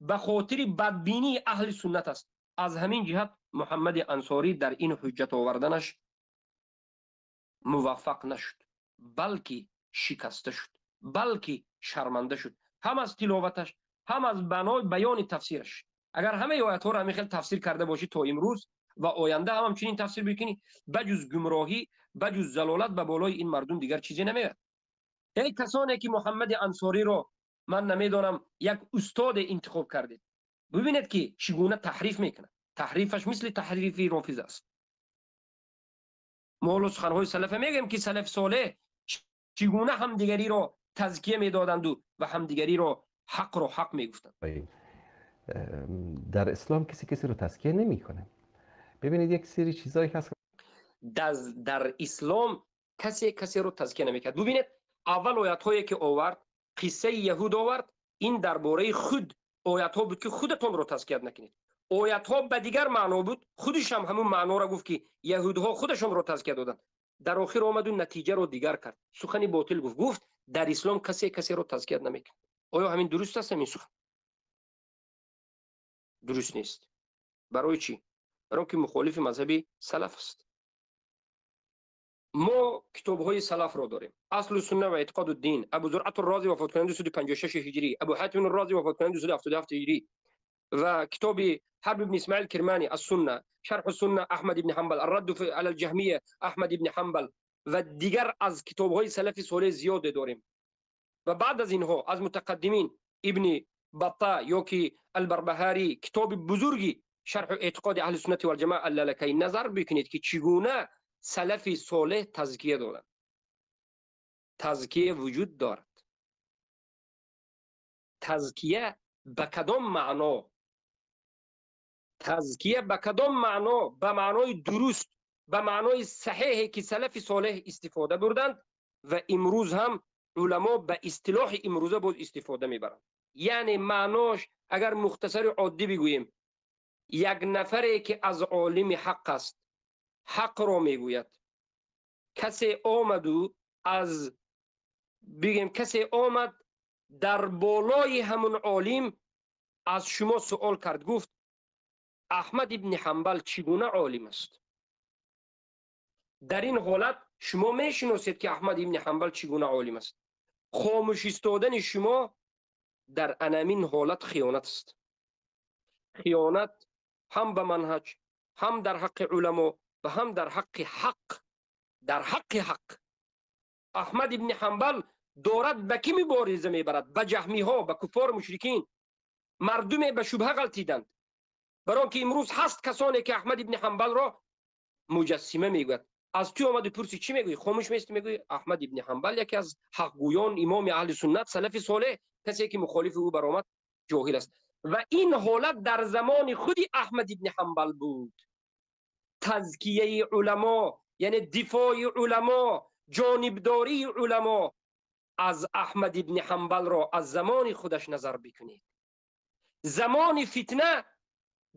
ба хотири бадбинии аҳли суннат аст. Аз ҳамин ҷиҳат Муҳаммади Ансорӣ дар ин ҳуҷҷат оварданаш муваффақ нашуд, балки шикаста шуд, балки шарманда шуд, ҳам аз тиловаташ, ҳам аз баёни тафсираш. Агар ҳамаи оятҳоро ҳамин хел тафсир карда бошӣ то имрӯз ва оянда ҳам ҳамчунин тафсир бикунӣ, ба ҷуз гумроҳӣ, ба ҷуз залолат ба болои ин мардум дигар чизе намеояд. Эй касоне ки Муҳаммади Ансориро ман намедонам як устоде интихоб кардед, бибинед ки чӣ гуна таҳриф мекунад. Таҳрифаш мисли таҳрифи рофиза аст. Мо ҳоло суханҳои салафа мегӯем ки салафи солеҳ чӣ гуна ҳамдигариро тазкия медоданду ва ҳамдигариро ҳақро ҳақ мегуфтанд. Дар ислом касе касеро тазкия намекунад. Бибинед, як сери чизое ҳаст. Дар ислом касе касеро тазкия намекард. Бибинед, аввал оятҳое ки овард, қиссаи яҳуд овард, ин дар бораи худ оятҳо буд ки худатонро тазкият накунед. Оятҳо ба дигар маъно буд, худаш ҳам ҳамун маъноро гуфт ки яҳудҳо худашонро тазкия доданд. Дар охир омаду натиҷаро дигар кард, сухани ботил гуфт, гуфт дар ислом касе касеро тазкият намекунад. Оё ҳамин дуруст аст? Ҳамин сухан дуруст нест. Барои чӣ? Барои ки мухолифи мазҳаби салаф аст. Мо китобҳои салафро дорем: Аслу сунна ва эътиқоду дин, Абу Зуръату Рози, вафоткунандаи 256 ҳиҷрӣ, Абу Ҳатим Рози, вафоткунандаи 277 ҳиҷрӣ, ва китоби Ҳарб ибни Исмаил Кирмани, Ассунна, Шарҳу сунна Аҳмад ибни Ҳамбал, Аррадду ала алҷаҳмия Аҳмад ибни Ҳамбал ва дигар аз китобҳои салафи солеҳ зиёде дорем. Ва баъд аз инҳо аз мутақаддимин Ибни Батта ё ки Албарбаҳарӣ, китоби бузурги Шарҳу эътиқоди аҳли суннати валҷамоа Аллалакай. Назар бикунед ки чӣ гуна салафи солеҳ тазкия доранд. Тазкия вуҷуд дорад. Тазкия ба кадом маъно? Тазкия ба кадом маъно? Ба маънои дуруст, ба маънои саҳеҳе ки салафи солеҳ истифода бурданд ва имрӯз ҳам уламо ба истилоҳи имрӯза боз истифода мебаранд. Яъне маънош агар мухтасари оддӣ бигӯем, як нафаре ки аз олими ҳақ аст, ҳақро мегӯяд, касе омаду аз бигем, касе омад дар болои ҳамун олим аз шумо суол кард, гуфт: Аҳмад ибни Ҳамбал чӣ гуна олим аст? Дар ин ҳолат шумо мешиносед ки Аҳмад ибни Ҳамбал чӣ гуна олим аст. Хомӯш истодани шумо дар анамин ҳолат хиёнат аст. Хиёнат ҳам ба манҳаҷ, ҳам дар ҳаққи уламо ва ҳам дар ҳаққи ҳақ. Дар ҳаққи ҳақ Аҳмад ибни Ҳамбал дорад ба кӣ мубориза мебарад? Ба ҷаҳмиҳо, ба куффор, мушрикин, мардуме ба шубҳа ғалтиданд. Барои он ки имрӯз ҳаст касоне ки Аҳмад ибни Ҳамбалро муҷассима мегӯяд. Аз ту омаду пурсӣ, чӣ мегӯӣ? Хомӯш местӣ, мегӯӣ Аҳмад ибни Ҳамбал яке аз ҳақгӯён, имоми аҳли суннат, салафи солеҳ, касе ки мухолифи ӯ баромад ҷоҳил аст. Ва ин ҳолат дар замони худи Аҳмад ибни Ҳамбал буд. Тазкияи уламо яъне дифои уламо, ҷонибдории уламо аз Аҳмад ибни Ҳамбалро аз замони худаш назар бикунед. Замони фитна,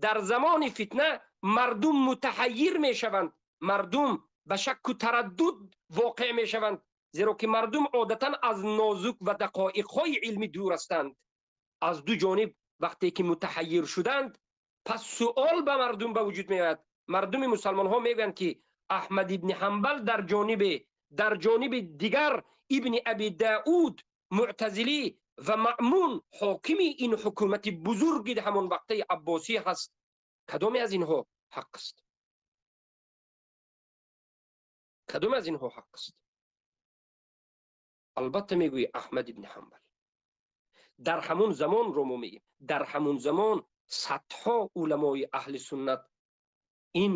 дар замони фитна мардум мутаҳайир мешаванд, мардум ба шакку тараддуд воқеъ мешаванд, зеро ки мардум одатан аз нозук ва дақоиқҳои илмӣ дур ҳастанд. Аз ду ҷониб вақте ки мутаҳайир шуданд, пас суол ба мардум ба вуҷуд меояд. Мардуми мусалмонҳо мегӯянд ки Аҳмад ибни Ҳамбал дар ҷонибе, дар ҷониби дигар Ибни Аби Дауд муътазилӣ ва Маъмун ҳокими ин ҳукумати бузурги ҳамон вақтаи Аббосӣ ҳаст, кадоме аз инҳо ҳақ аст? Кадоме аз инҳо ҳақ аст? Албатта мегӯӣ Аҳмад ибни Ҳанбал. Дар ҳамон замон ро мо мегӯем, дар ҳамон замон садҳо уламои аҳли суннат ин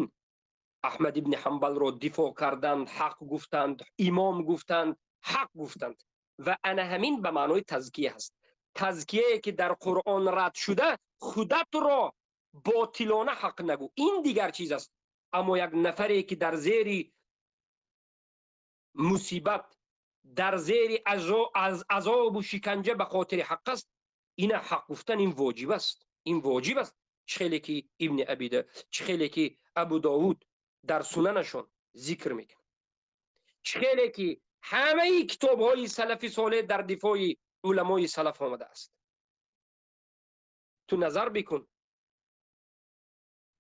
Аҳмад ибни Ҳанбалро дифоъ карданд, ҳақ гуфтанд, имом гуфтанд, ҳақ гуфтанд. Ва ана ҳамин ба маънои тазкия ҳаст. Тазкияе ки дар Қуръон рад шуда, худатро ботилона ҳақ нагӯ, ин дигар чиз аст. Аммо як нафаре ки дар зери мусибат, дар зери азобу шиканҷа ба хотири ҳақ аст, ина ҳақ гуфтан ин воҷиб аст. Ин воҷиб аст. Чӣ хеле ки Ибни Абида, чӣ хеле ки Абу Довуд дар сунанашон зикр мекунад, чӣ хеле ки ҳамаи китобҳои салафи солеҳ дар дифои уламои салаф омадааст. Ту назар бикун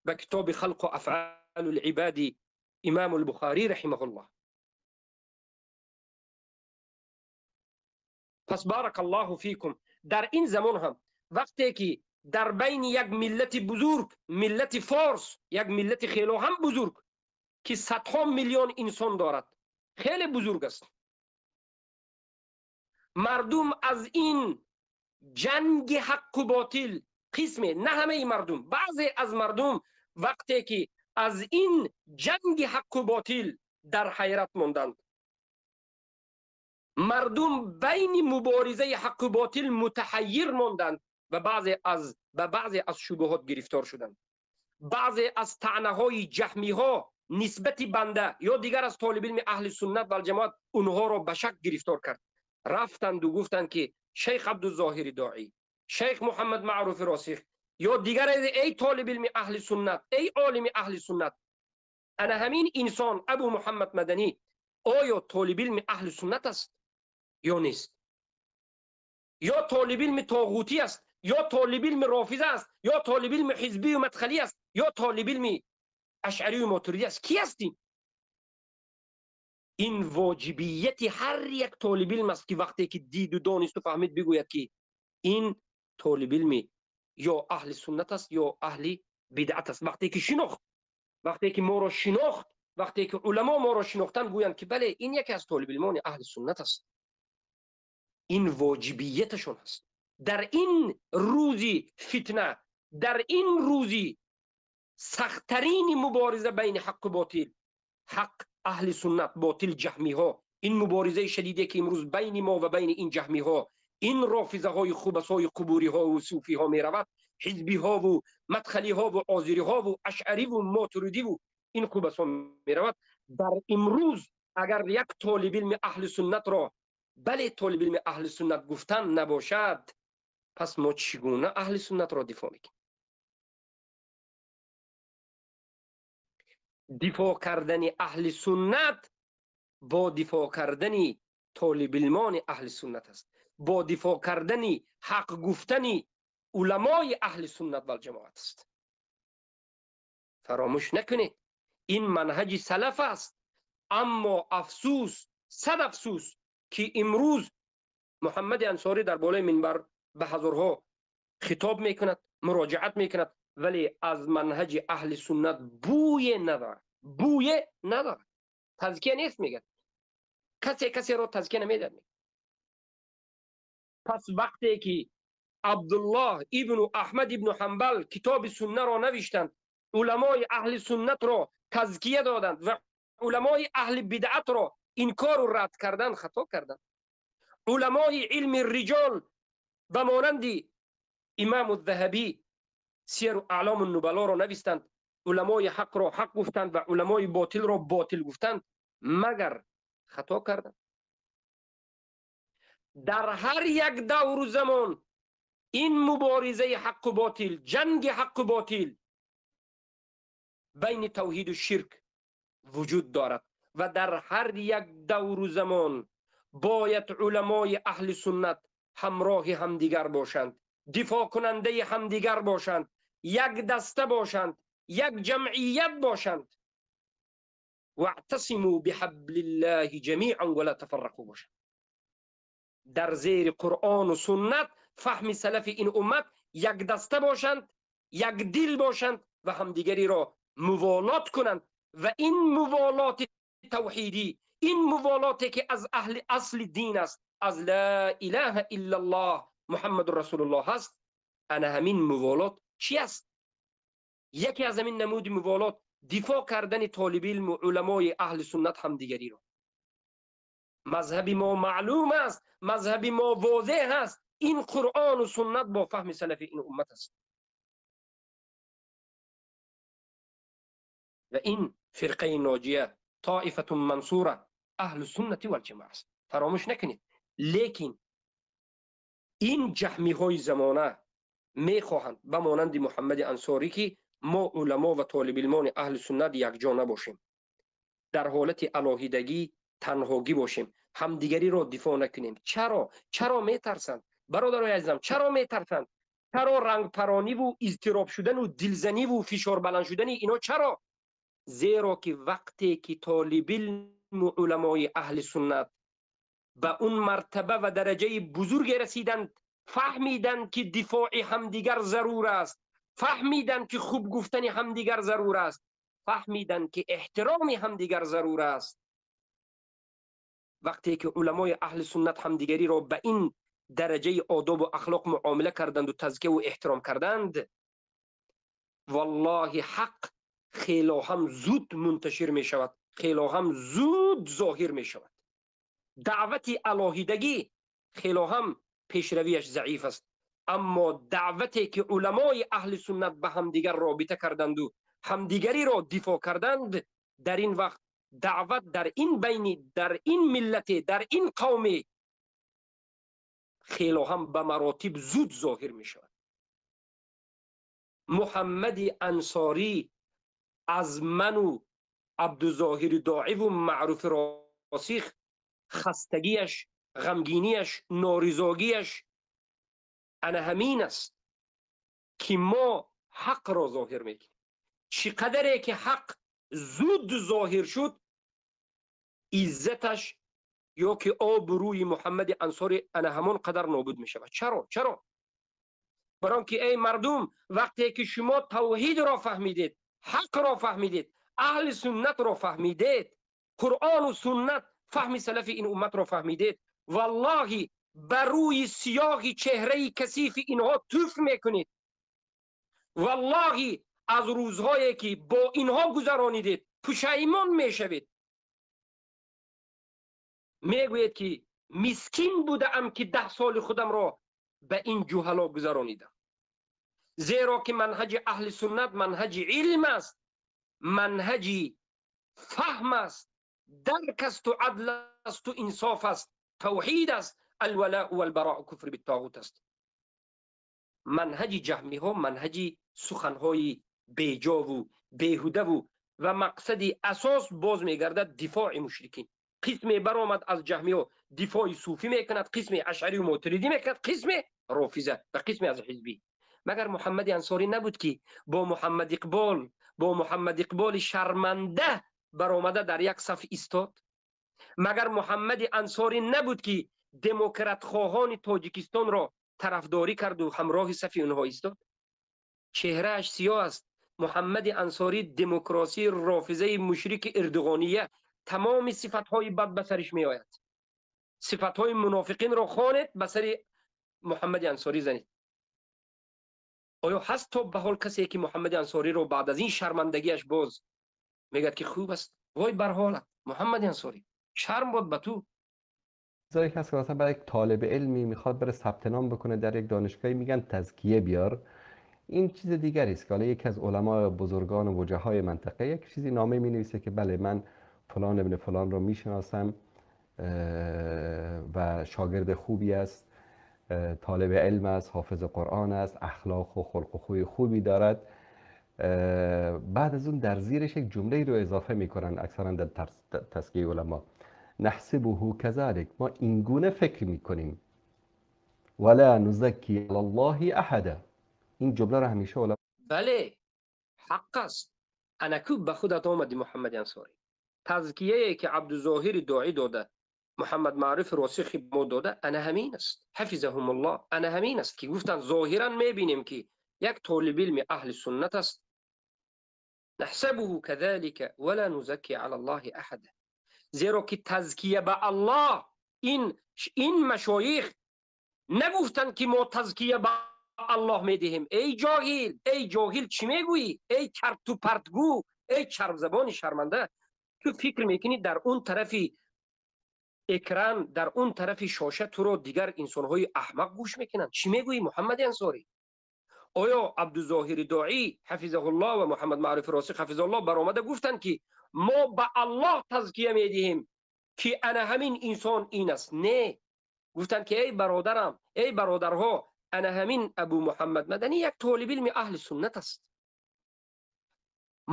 ба китоби Халқу афъалу либади Имому Лбухарӣ раҳимаҳуллоҳ. Пас баракаллоҳу фикум, дар ин замон ҳам вақте ки дар байни як миллати бузург, миллати форс, як миллати хело ҳам бузург ки садҳо миллион инсон дорад, хеле бузург аст, мардум аз ин ҷанги ҳаққу ботил, қисме, на ҳамаи мардум, баъзе аз мардум вақте ки аз ин ҷанги ҳаққу ботил дар ҳайрат монданд, мардум байни муборизаи ҳаққу ботил мутаҳайир монданд ва ба баъзе аз шубҳот гирифтор шуданд. Баъзе аз таънаҳои ҷаҳмиҳо нисбати банда ё дигар аз толибилми аҳли суннат валҷамоат онҳоро ба шак гирифтор кард. Рафтанду гуфтанд ки шайх Абдузоҳири Доӣ, шайх Муҳаммад Маъруфи Росих ё дигар эй толибилми аҳли суннат, эй олими аҳли суннат, ана ҳамин инсон Абу Муҳаммад Маданӣ оё толибилми аҳли суннат аст ё нест? Ё толибилми тоғутӣ аст, ё толибилми рофиза аст, ё толибилми ҳизбию мадхалӣ аст, ё толибилми ашъарию мотуридӣ аст? Ки ҳастим? Ин воҷибияти ҳар як толибилм аст ки вақте ки диду донисту фаҳмид бигӯяд ки ин толибилми ё аҳли суннат аст ё аҳли бидъат аст. Вақте ки шинохт, вақте ки моро шинохт, вақте ки уламо моро шинохтанд, гӯянд ки бале, ин яке аз толибилмони аҳли суннат аст. Ин воҷибияташон аст. Дар ин рӯзи фитна, дар ин рӯзи сахттарини мубориза байни ҳаққу ботил, ҳақ аҳли суннат, ботил ҷаҳмиҳо, ин муборизаи шадиде ки имрӯз байни мо ва байни ин ҷаҳмиҳо, ин рофизаҳои хубасои қубуриҳову суфиҳо меравад, ҳизбиҳову мадхалиҳову озириҳову ашъариву мотуридиву ин хубасо меравад. Дар имрӯз агар як толибилми аҳли суннатро бале толибилми аҳли суннат гуфтан набошад, пас мо чӣ гуна аҳли суннатро дифоъ мекунем? Дифоъ кардани аҳли суннат бо дифоъ кардани толибилмони аҳли суннат аст, бо дифоъ кардани ҳақ гуфтани уламои аҳли суннат валҷамоат аст. Фаромӯш накунед, ин манҳаҷи салаф аст. Аммо афсӯс, сад афсӯс ки имрӯз Муҳаммади Ансорӣ дар болои минбар ба ҳазорҳо хитоб мекунад, муроҷиат мекунад, вале аз манҳаҷи аҳли суннат бӯе надорад, бӯе надорад. Тазкия нест, мегӯяд. Касе касеро тазкия намедиҳад. Пас вақте ки Абдуллоҳ ибну Аҳмад ибну Ҳанбал китоби суннаро навиштанд, уламои аҳли суннатро тазкия доданд ва уламои аҳли бидъатро инкору рад кардан хато карданд. Уламои илми риҷол ба монанди Имому Заҳабӣ Сияру аълому нубалоро навистанд, уламои ҳақро ҳақ гуфтанд ва уламои ботилро ботил гуфтанд, магар хато карданд? Дар ҳар як давру замон ин муборизаи ҳаққу ботил, ҷанги ҳаққу ботил байни тавҳиду ширк вуҷуд дорад ва дар ҳар як давру замон бояд уламои аҳли суннат ҳамроҳи ҳамдигар бошанд, дифоъкунандаи ҳамдигар бошанд, як даста бошанд, як ҷамъият бошанд. Ваътасиму биҳаблиллаҳи ҷамиан ва ла тафаррақу бошанд. Дар зери Қуръон ва суннат, фаҳми салафи ин уммат як даста бошанд, як дил бошанд ва ҳамдигариро муволот кунанд. Ва ин муволоти тавҳидӣ, ин муволоте ки аз аҳли асли дин аст, аз ла илаҳа иллаллоҳ Муҳаммадур расулуллоҳ аст, ана ҳамин муволот чи аст? Яке аз ҳамин намуди муволот дифоъ кардани толиби илму уламои аҳли суннат ҳамдигариро. Мазҳаби мо маълум аст, мазҳаби мо возеҳ аст, ин Қуръону суннат бо фаҳми салафи ин уммат аст. Ва ин фирқаи ноҷия, тоифатун мансура, аҳлу суннати вал ҷамоа аст. Фаромӯш накунед. Лекин ин ҷаҳмиҳои замона мехоҳанд ба монанди Муҳаммади Ансорӣ, ки мо уламо ва толибилмони аҳли суннат якҷо набошем, дар ҳолати алоҳидагӣ, танҳогӣ бошем, ҳамдигариро дифоъ накунем. Чаро? Чаро метарсанд? Бародарои азизам, чаро метарсанд? Чаро рангпарониву изтироб шудану дилзаниву фишор баланд шудани ино чаро? Зеро ки вақте ки толибилму уламои аҳли суннат ба он мартаба ва дараҷаи бузурге расиданд, фаҳмиданд, ки дифои ҳамдигар зарур аст, фаҳмиданд, ки хуб гуфтани ҳамдигар зарур аст, фаҳмиданд, ки эҳтироми ҳамдигар зарур аст. Вақте ки уламои аҳли суннат ҳамдигариро ба ин дараҷаи одобу ахлоқ муомила карданду тазкияву эҳтиром карданд, валлоҳи ҳақ хело ҳам зуд мунташир мешавад, хело ҳам зуд зоҳир мешавад. Даъвати алоҳидагӣ хело ҳам пешравиаш заиф аст, аммо даъвате ки уламои аҳли суннат ба ҳамдигар робита карданду ҳамдигариро дифоъ карданд, дар ин вақт даъват дар ин байни, дар ин миллате, дар ин қавме хело ҳам ба маротиб зуд зоҳир мешавад. Муҳаммади Ансорӣ аз ману Абдузоҳири Доиву Маъруфи Росих хастагиаш, ғамгиниаш, норизогиаш ана ҳамин аст, ки мо ҳақро зоҳир мекунем. Чӣ қадаре ки ҳақ зуд зоҳир шуд, иззаташ ё ки обрӯи Муҳаммади Ансорӣ ана ҳамон қадар нобуд мешавад. Чаро? Чаро? Барон ки эй мардум, вақте ки шумо тавҳидро фаҳмидед, ҳақро фаҳмидед, аҳли суннатро фаҳмидед, Қуръону суннат, фаҳми салафи ин умматро фаҳмидед, валлоҳи ба рӯи сиёҳи чеҳраи касифи инҳо туф мекунед. Валлоҳи аз рӯзҳое ки бо инҳо гузаронидед пушаймон мешавед. Мегӯед ки мискин будаам, ки 10 соли худамро ба ин ҷуҳало гузаронидам. Зеро ки манҳаҷи аҳли суннат манҳаҷи илм аст, манҳаҷи фаҳм аст, дарк асту адл асту инсоф аст, тавҳид аст, алвалау валбароу куфр биттоғут аст. Манҳаҷи ҷаҳмиҳо манҳаҷи суханҳои беҷову беҳудаву ва мақсади асос боз мегардад дифои мушрикин. Қисме баромад аз ҷаҳмиҳо дифои суфӣ мекунад, қисме ашъарию мотуридӣ мекунад, қисме рофиза ва қисме аз ҳизбӣ. Магар Муҳаммади Ансорӣ набуд, ки бо Муҳаммад Иқбол, бо Муҳаммад Иқболи шарманда баромада дар як саф истод? Магар Муҳаммади Ансорӣ набуд, ки демократхоҳони Тоҷикистонро тарафдорӣ карду ҳамроҳи сафи онҳо истод? Чеҳрааш сиёҳ аст. Муҳаммади Ансорӣ демократсии рофизаи мушрики эрдуғония, тамоми сифатҳои бад ба сариш меояд. Сифатҳои мунофиқинро хонед, ба сари Муҳаммади Ансорӣ занед. Оё ҳаст то ба ҳол касе, ки Муҳаммади Ансориро баъд аз ин шармандагиаш боз мегӯяд, ки хуб аст, вой бар ҳолат Муҳаммади Ансорӣ, шарм бод ба ту? چیزایی هست که مثلا برای یک طالب علمی میخواد بره ثبت نام بکنه در یک دانشگاهی، میگن تزکیه بیار. این چیز دیگری است که حالا یکی از علما بزرگان و وجهای منطقه یک چیزی نامه می نویسه که بله من فلان ابن فلان رو میشناسم و شاگرد خوبی است، طالب علم است، حافظ قرآن است، اخلاق و خلق و خوی خوبی دارد. بعد از اون در زیرش یک جمله رو اضافه میکنن اکثرا در تزکیه علما: نحسبه كذلك، ما اینگونه فکر میکنیم، ولا نزکی علی الله احدا. این جمله رو همیشه علما بله حق است. انکو به خودت آمدی محمد انصاری. тазкияе ки Абдузоҳири Доӣ дода Муҳаммад Маъруф Росих мо дода ана ҳамин аст. Ҳафизаҳум Аллоҳ, ана ҳамин аст ки гуфтанд зоҳиран мебинем ки як толиби илми аҳли суннат аст. Наҳсабуҳу казалика ва ла нузакки ала Аллоҳи аҳада. Зеро ки тазкия ба Аллоҳ, ин машоих нагуфтанд ки мо тазкия ба Аллоҳ медиҳем. Эй ҷоҳил, эй ҷоҳил, чӣ мегӯӣ? Эй чарту партгӯ, эй чарбзабони шарманда, ту фикр мекунӣ дар он тарафи экран, дар он тарафи шоша туро дигар инсонҳои аҳмақ гӯш мекунанд? Чӣ мегӯӣ, Муҳаммади Ансорӣ? Оё Абдузоҳири Доӣ ҳафизаҳуллоҳ ва Муҳаммад Маъруфи Росих ҳафизаҳуллоҳ баромада гуфтанд ки мо ба Аллоҳ тазкия медиҳем ки ана ҳамин инсон ин аст? Не, гуфтанд ки эй бародарам, эй бародарҳо, ана ҳамин Абу Муҳаммад Маданӣ як толиби илми аҳли суннат аст.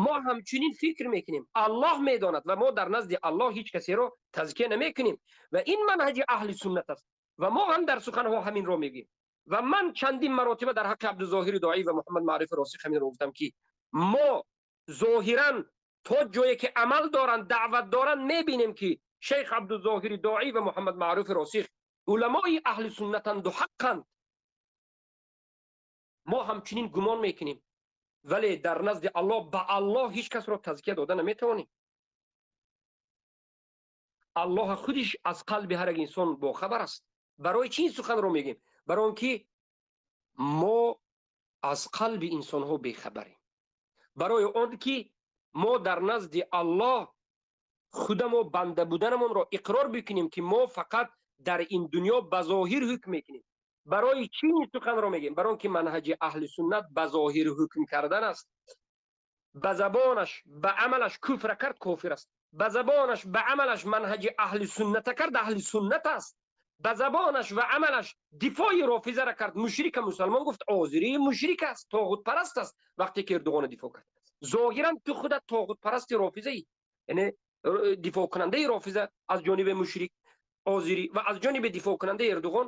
Мо ҳамчунин фикр мекунем, Аллоҳ медонад ва мо дар назди Аллоҳ ҳеҷ касеро тазкия намекунем ва ин манҳаҷи аҳли суннат аст ва мо ҳам дар суханҳо ҳаминро мегӯем. Ва ман чандин маротиба дар ҳаққи Абдузоҳири Доӣ ва Муҳаммад Маъруфи Росих ҳаминро гуфтам ки мо зоҳиран то ҷое ки амал доранд, даъват доранд, мебинем ки шейх Абдузоҳири Доӣ ва Муҳаммад Маъруфи Росих уламои аҳли суннатанд ва ҳаққанд. Мо ҳамчунин гумон мекунем, вале дар назди Аллоҳ ба Аллоҳ ҳеҷ касро тазкия дода наметавонем. Аллоҳ худиш аз қалби ҳар як инсон бохабар аст. Барои чӣ ин суханро мегӯем? Барои он ки мо аз қалби инсонҳо бехабарем, барои он ки мо дар назди Аллоҳ худамо банда буданамонро иқрор бикунем ки мо фақат дар ин дунё ба зоҳир ҳукм мекунем. Барои чӣ ин суханро мегӯем? Барои он ки манҳаҷи аҳли суннат ба зоҳир ҳукм кардан аст. Ба забонаш, ба амалаш куфр кард, кофир аст. Ба забонаш, ба амалаш манҳаҷи аҳли сунната кард, аҳли суннат аст. Ба забонаш ва амалаш дифои рофизаро кард, мушрика мусалмон гуфт, озирии мушрик аст, тоғутпараст аст. Вақте ки Эрдоғонро дифоъ кард, зоҳиран ту худат тоғутпарасти рофизаӣ, яъне дифоъкунандаи рофиза аз ҷониби мушрик озирӣ ва аз ҷониби дифоъкунандаи Эрдоғон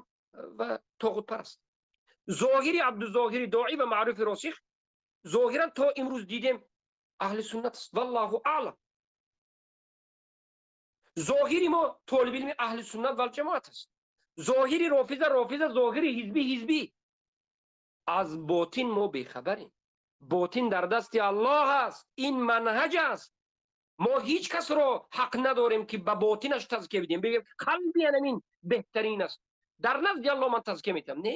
ва тоғутпараст. Зоҳири Абдузоҳири Доӣ ва Маъруфи Росих зоҳиран то имрӯз дидем аҳли суннат аст. Валлоҳу аълам. Зоҳири мо толиби илми аҳли суннат вал ҷамоат аст. Зоҳири рофиза рофиза, зоҳири ҳизбӣ ҳизбӣ. Аз ботин мо бехабарем. Ботин дар дасти Аллоҳ аст. Ин манҳаҷ аст. Мо ҳеҷ касро ҳақ надорем ки ба ботинаш тазкия бидиҳем, бигӯем қалби анамин беҳтарин аст, дар назди Аллоҳ ман тазкия медиҳам. Не,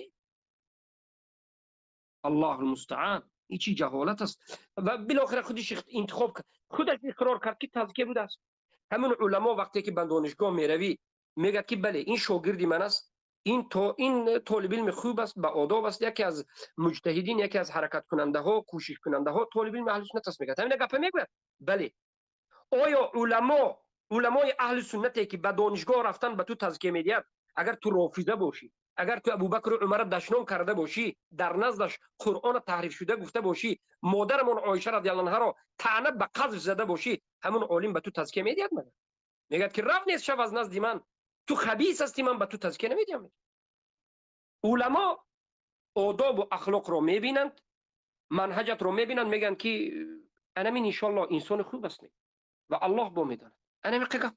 Аллоҳу мустаан. Ин чӣ ҷаҳолат аст? Ва билохира худиш интихоб кард, худаш иқрор кард ки тазкия будааст. Ҳамин уламо вақте ки ба донишгоҳ меравӣ, мегӯяд ки бале, ин шогирди ман аст, ин толиби илми хуб аст, ба одоб аст, яке аз муҷтаҳидин, яке аз ҳаракаткунандаҳо, кӯшишкунандаҳо, толиби илми аҳли суннат аст, мегӯяд. Ҳамин гапа мегӯяд. Бале, оё уламои аҳли суннате ки ба донишгоҳ рафтан ба ту тазкия медиҳад, агар ту рофиза бошӣ, агар ту Абубакру Умарро дашном карда бошӣ, дар наздаш Қуръонро таҳриф шуда гуфта бошӣ, модарамон Оиша радиаллоҳу анҳаро таъна ба қазф зада бошӣ, ҳамон олим ба ту тазкия медиҳад? Магар мегӯяд ки рав нест шав аз назди ман, ту хабис ҳастӣ, ман ба ту тазкия намедиҳам. Уламо одобу ахлоқро мебинанд, манҳаҷатро мебинанд, мегӯянд ки анамин иншоаллоҳ инсони хуб аст ва Аллоҳ бо медонад. Анамин гап.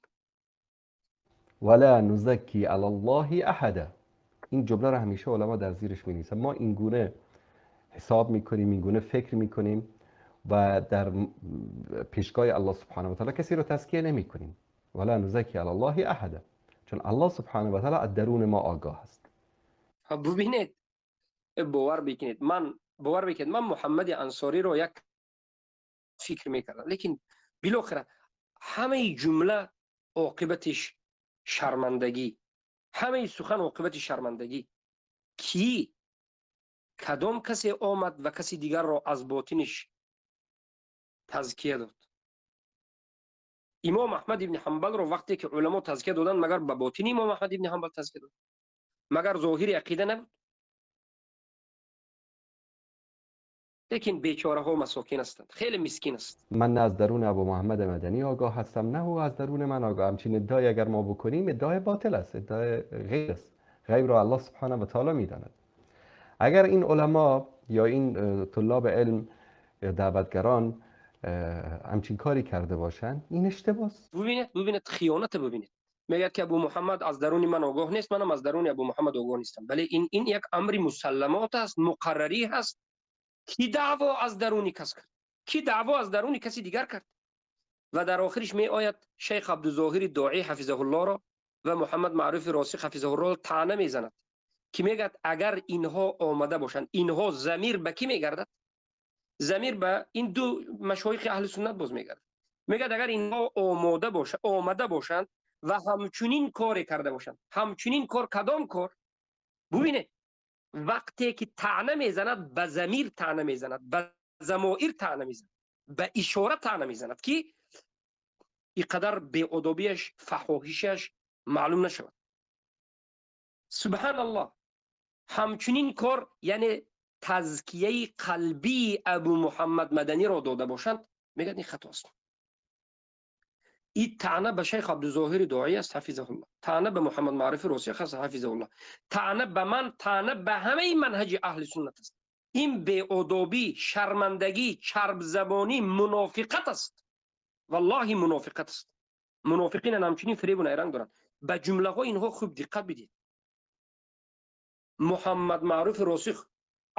ولا نزکی علی الله احدا. این جمله را همیشه علما در زیرش می‌نویسن. ما این گونه حساب می‌کنیم، این گونه فکر می‌کنیم و در پیشگاه الله سبحانه و تعالی کسی رو تزکیه نمی‌کنیم. ولا نزکی علی الله احدا، چون الله سبحانه و تعالی از درون ما آگاه است. ببینید، باور بکنید، من باور بکنید، من محمد انصاری رو یک فکر می‌کردم، لیکن بالاخره همه جمله عاقبتش شرمندگی، همه سخن عاقبت شرمندگی. کی کدام کسی آمد و کسی دیگر را از باطنش تزکیه داد؟ امام احمد ابن حنبل رو وقتی که علما تزکیه دادن، مگر به باطن امام احمد ابن حنبل تزکیه داد؟ مگر ظاهر عقیده نبود؟ لیکن بیچاره ها مساکین هستند، خیلی مسکین است. من نه از درون ابو محمد مدنی آگاه هستم، نه او از درون من آگاه. همچین ادعای اگر ما بکنیم ادعای باطل است، ادعای غیر است. غیب را الله سبحانه و تعالی میداند. اگر این علما یا این طلاب علم یا دعوتگران همچین کاری کرده باشند، این اشتباه است. ببینید، ببینید خیانت، ببینید، Мегӯяд ки Абу Муҳаммад аз даруни ман огоҳ нест, манам аз даруни Абу Муҳаммад огоҳ нестам. Бале, ин як амри мусалламот аст, муқаррарӣ ҳаст. Ки даъво аз даруни кас кард? Ки даъво аз даруни каси дигар кард? Ва дар охириш меояд Шейх Абдузоҳири Доӣ ҳафизаҳуллоҳро ва Муҳаммад Маъруфи Росих ҳафизаҳуллоҳро таъна мезанад, ки мегӯяд агар инҳо омада бошанд, инҳо замир ба кӣ мегардад? Замир ба ин ду машоихи аҳли суннат боз мегардад. Мегӯяд агар инҳо омада бошанд ва ҳамчунин коре карда бошанд, ҳамчунин кор кадом кор? Бубинед, вақте ки таъна мезанад, ба замир таъна мезанад, ба замоир таъна мезанад, ба ишора таъна мезанад, ки ин қадар беодобиаш, фаҳоҳишаш маълум нашавад. Субҳаналлоҳ. Ҳамчунин кор, яъне тазкияи қалбии Абу Муҳаммад Маданиро дода бошанд, мегӯяд ин хато аст. Ин таъна ба Шайх Абдузоҳири Доӣ аст ҳафизаҳуллоҳ, таъна ба Муҳаммад Маъруфи Росих аст ҳафизаҳуллоҳ, таъна ба ман, таъна ба ҳамаи манҳаҷи аҳли суннат аст. Ин беодобӣ, шармандагӣ, чарбзабонӣ, мунофиқат аст. Валлоҳи мунофиқат аст. Мунофиқин ҳамчунин фиребу найранг доранд. Ба ҷумлаҳои инҳо хуб диққат бидиҳед. Муҳаммад Маъруфи Росих,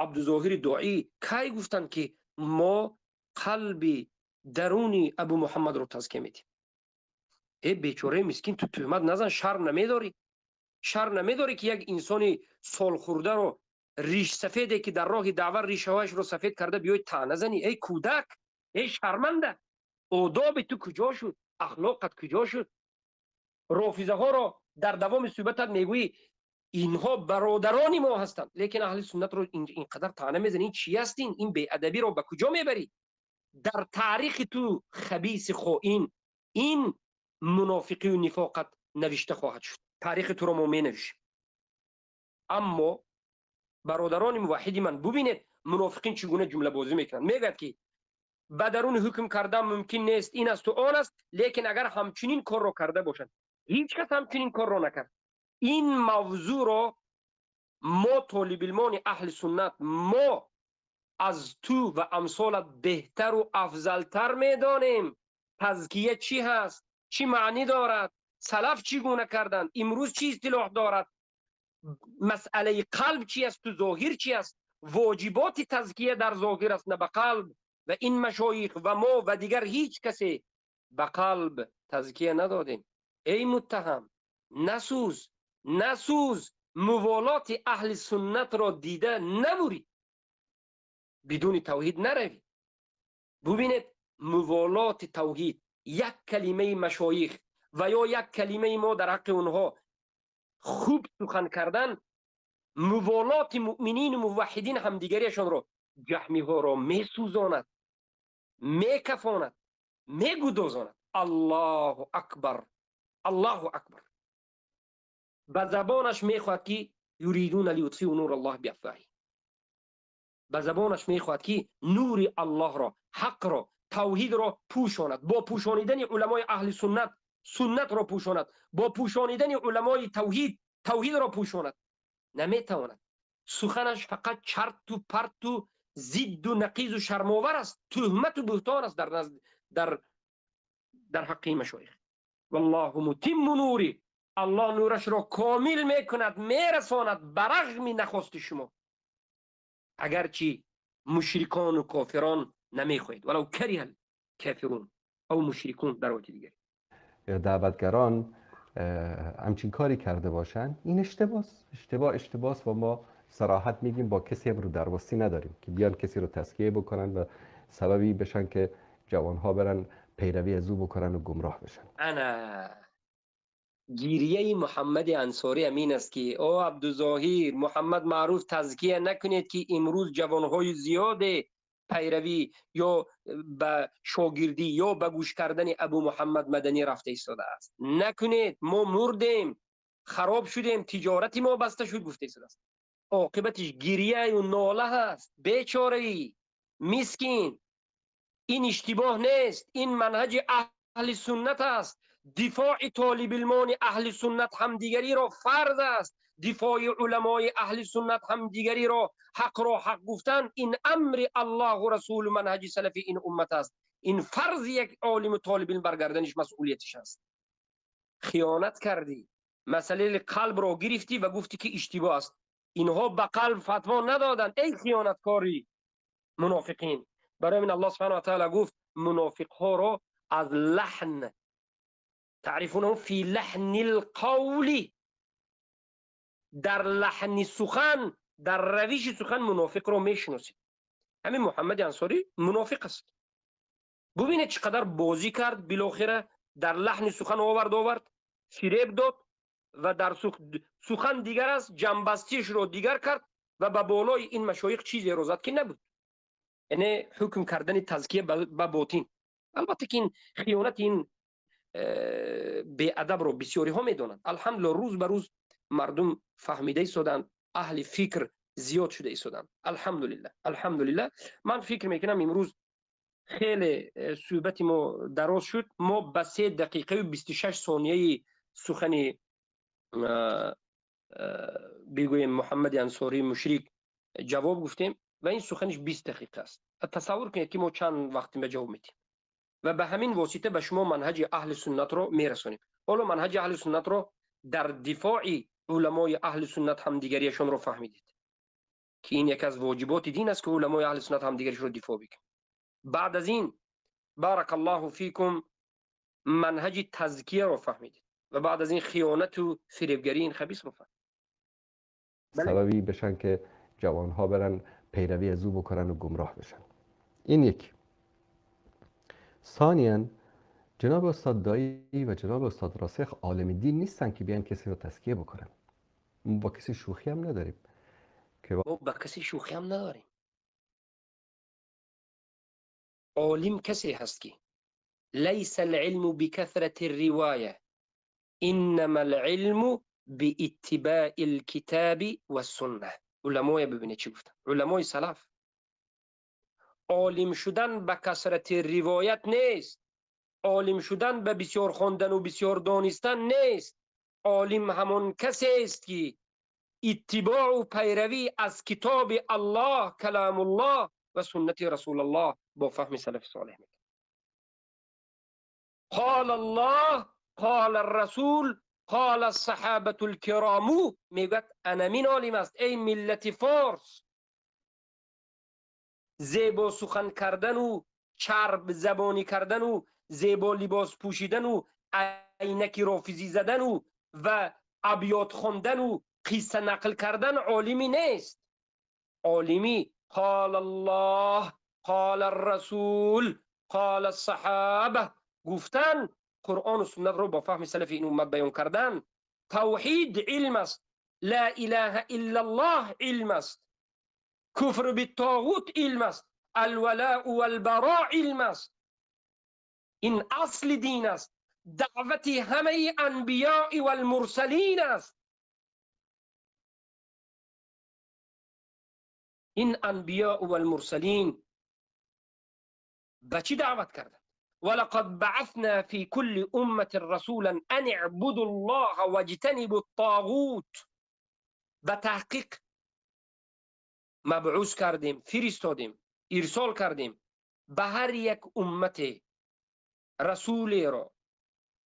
Абдузоҳири Доӣ кай гуфтанд, ки мо қалби даруни Абу Муҳаммадро тазкия медиҳем? Э бечораи мискин, ту туҳмат назан, шарм намедорӣ? Шарм намедорӣ, ки як инсони солхӯрдаро, ришсафеде ки дар роҳи даъва ришаҳояшро сафед карда, биёй таъна занӣ? Эй кӯдак, эй шарманда, одоби ту куҷо шуд? Ахлоқат куҷо шуд? Рофизаҳоро дар давоми суҳбатат мегӯӣ инҳо бародарони мо ҳастанд, лекин аҳли суннатро ин қадар таъна мезанӣ. Ин чӣ аст? Ин беадабиро ба куҷо мебарӣ? Дар таърихи ту хабиси хоин ин мунофиқию нифоқат навишта хоҳад шуд. Таърихи туро мо менавишем. Аммо бародарони муваҳҳиди ман, бубинед мунофиқин чӣ гуна ҷумлабозӣ мекунанд. Мегӯяд ки ба дарун ҳукм кардан мумкин нест, ин асту он аст, лекин агар ҳамчунин корро карда бошанд, ҳеҷ кас ҳамчунин корро накард. Ин мавзӯъро мо толибилмони аҳли суннат, мо аз ту ва амсолат беҳтару афзалтар медонем. Тазкия чӣ ҳаст, чӣ маънӣ дорад, салаф чӣ гуна карданд, имрӯз чӣ истилоҳ дорад, масъалаи қалб чӣ асту зоҳир чӣ аст, воҷиботи тазкия дар зоҳир аст, на ба қалб. Ва ин машоих ва мо ва дигар ҳеҷ касе ба қалб тазкия надодем. Эй муттаҳам, насӯз, насӯз, муволоти аҳли суннатро дида набурӣ, бидуни тавҳид наравӣ. Бубинед, муволоти тавҳид, як калимаи машоих ва ё як калимаи мо дар ҳаққи онҳо хуб сухан кардан, муволоти муъминину муваҳҳидин ҳамдигариашонро, ҷаҳмиҳоро месӯзонад, мекафонад, мегудозонад. Аллоҳу акбар, Аллоҳу акбар. Ба забонаш мехоҳад ки юридуна лиютфиу нур Аллоҳ биафваҳи, ба забонаш мехоҳад ки нури Аллоҳро, ҳақро, тавҳидро пӯшонад. Бо пӯшонидани уламои аҳли суннат суннатро пӯшонад, бо пӯшонидани уламои тавҳид тавҳидро пӯшонад. Наметавонад. Суханаш фақат чарту парту, зидду нақизу шармовар аст, туҳмату буҳтон аст дар ҳаққи машоих. Валлоҳу мутимму нури, Аллоҳ нурашро комил мекунад, мерасонад ба рағми нахости шумо, агарчи мушрикону кофирон намехоҳед. Валав кариҳал кафирун ав мушрикун дар ояти дигар. یا دعوتگران همچین کاری کرده باشن، این اشتباس، اشتباه اشتباس. و ما صراحت میگیم با کسی هم رو درواسی نداریم که بیان کسی رو تزکیه بکنن و سببی بشن که جوانها برن پیروی از او بکنن و گمراه بشن. انا گیریه محمد انصاری امین است که او عبدالظاهر محمد معروف تزکیه نکنید که امروز جوانهای زیاد پیروی یا به شاگردی یا به گوش کردن ابو محمد مدنی رفته ایستاده است. نکنید، ما مردیم، خراب شدیم، تجارت ما بسته شد گفته ایستاده است. عاقبتش گریه و ناله هست. بیچاره مسکین، این اشتباه نیست، این منهج اهل سنت است. دفاع طالب علمان اهل سنت همدیگری را فرض است. دفاع علمای اهل سنت همدیگری را، حق را حق گفتن، این امر الله و رسول و منهج سلف این امت است. این فرض یک عالم و طالب علم برگردنش مسئولیتش است. Хиёнат кардӣ, масъалаи қалбро гирифтӣ ва гуфтӣ ки иштибоҳ аст. Инҳо ба қалб фатво надоданд, эй хиёнаткори мунофиқин. Барои ин Аллоҳ субҳонаҳу ва таъоло гуфт мунофиқҳоро аз лаҳн таърифунаҳум фи лаҳнил қавл, дар лаҳни сухан, дар равиши сухан мунофиқро мешиносед. Ҳамин Муҳаммади Ансорӣ мунофиқ аст. Бубинед чӣ қадар бозӣ кард, билохира дар лаҳни сухан овард, фиреб дод ва дар сухан дигар аст, ҷамъбастишро дигар кард ва ба болои ин машоих чизеро зад ки набуд. Яъне ҳукм кардани тазкия ба ботин. Албатта ки ин хиёнати ин беадабро бисёриҳо медонанд. Алҳамдулиллоҳ, рӯз ба рӯз мардум фаҳмида истоданд, аҳли фикр зиёд шуда истоданд. Алҳамдулиллоҳ, алҳамдулиллоҳ. Ман фикр мекунам имрӯз хеле суҳбати мо дароз шуд. Мо ба 3 дақиқаю 26 сонияи сухани бигӯем Муҳаммади Ансорӣ мушрик ҷавоб гуфтем ва ин суханиш 20 дақиқа аст. Тасаввур кунед ки мо чанд вақт ба ҷавоб медиҳем ва ба ҳамин восита ба шумо манҳаҷи аҳли суннатро мерасонем. Ҳоло манҳаҷи аҳли суннатро дар дифои уламои аҳли суннат ҳамдигариашонро фаҳмидед ки ин яке аз воҷиботи дин аст ки уламои аҳли суннат ҳамдигаришро дифоъ бикунанд. Баъд аз ин баракаллоҳу фикум манҳаҷи тазкияро фаҳмидед ва баъд аз ин хиёнату фиребгарии ин хабисро фаҳмидед. Сабаби бешан ки ҷавонҳо баран пайравӣ аз ӯ бикунанд ва гумроҳ бешан. Ин як. ثانیا جناب استاد دایی و جناب استاد راسخ عالم دین نیستن که بیان کسی رو تزکیه بکنن. ما با کسی شوخی هم نداریم که ما با کسی شوخی هم نداریم. عالم کسی هست که لیس العلم بكثرة الرواية انما العلم باتباع الكتاب والسنة. علمای ببینید چی گفتن، علمای سلف. عالم شدن به کثرت روایت نیست، عالم شدن به بسیار خواندن و بسیار دانستن نیست. عالم همان کسی است که اتباع و پیروی از کتاب الله، کلام الله و سنت رسول الله با فهم سلف صالح میکنه. قال الله، قال الرسول، قال الصحابة الكرام. میگوید انا من عالم است. ای ملت فارس، زیبا سخن کردن و چرب زبانی کردن و زیبا لباس پوشیدن و عینک رافضی زدن و ابیات خواندن و قصه نقل کردن عالمی نیست. عالمی قال الله، قال الرسول، قال الصحابه گفتن، قرآن و سنت رو با فهم سلف این امت بیان کردن. توحید علم است، لا اله الا الله علم است، کفر بالطاغوت علم است، الولاء والبراء علم است. این اصل دین است، دعوت همه انبیاء و المرسلین است. این انبیاء و المرسلین به چی دعوت کردند؟ ولقد بعثنا في كل أمة رسولا أن اعبدوا الله واجتنبوا الطاغوت. به تحقیق مبعوث کردیم، فرستادیم، ارسال کردیم به هر یک امت رسولی را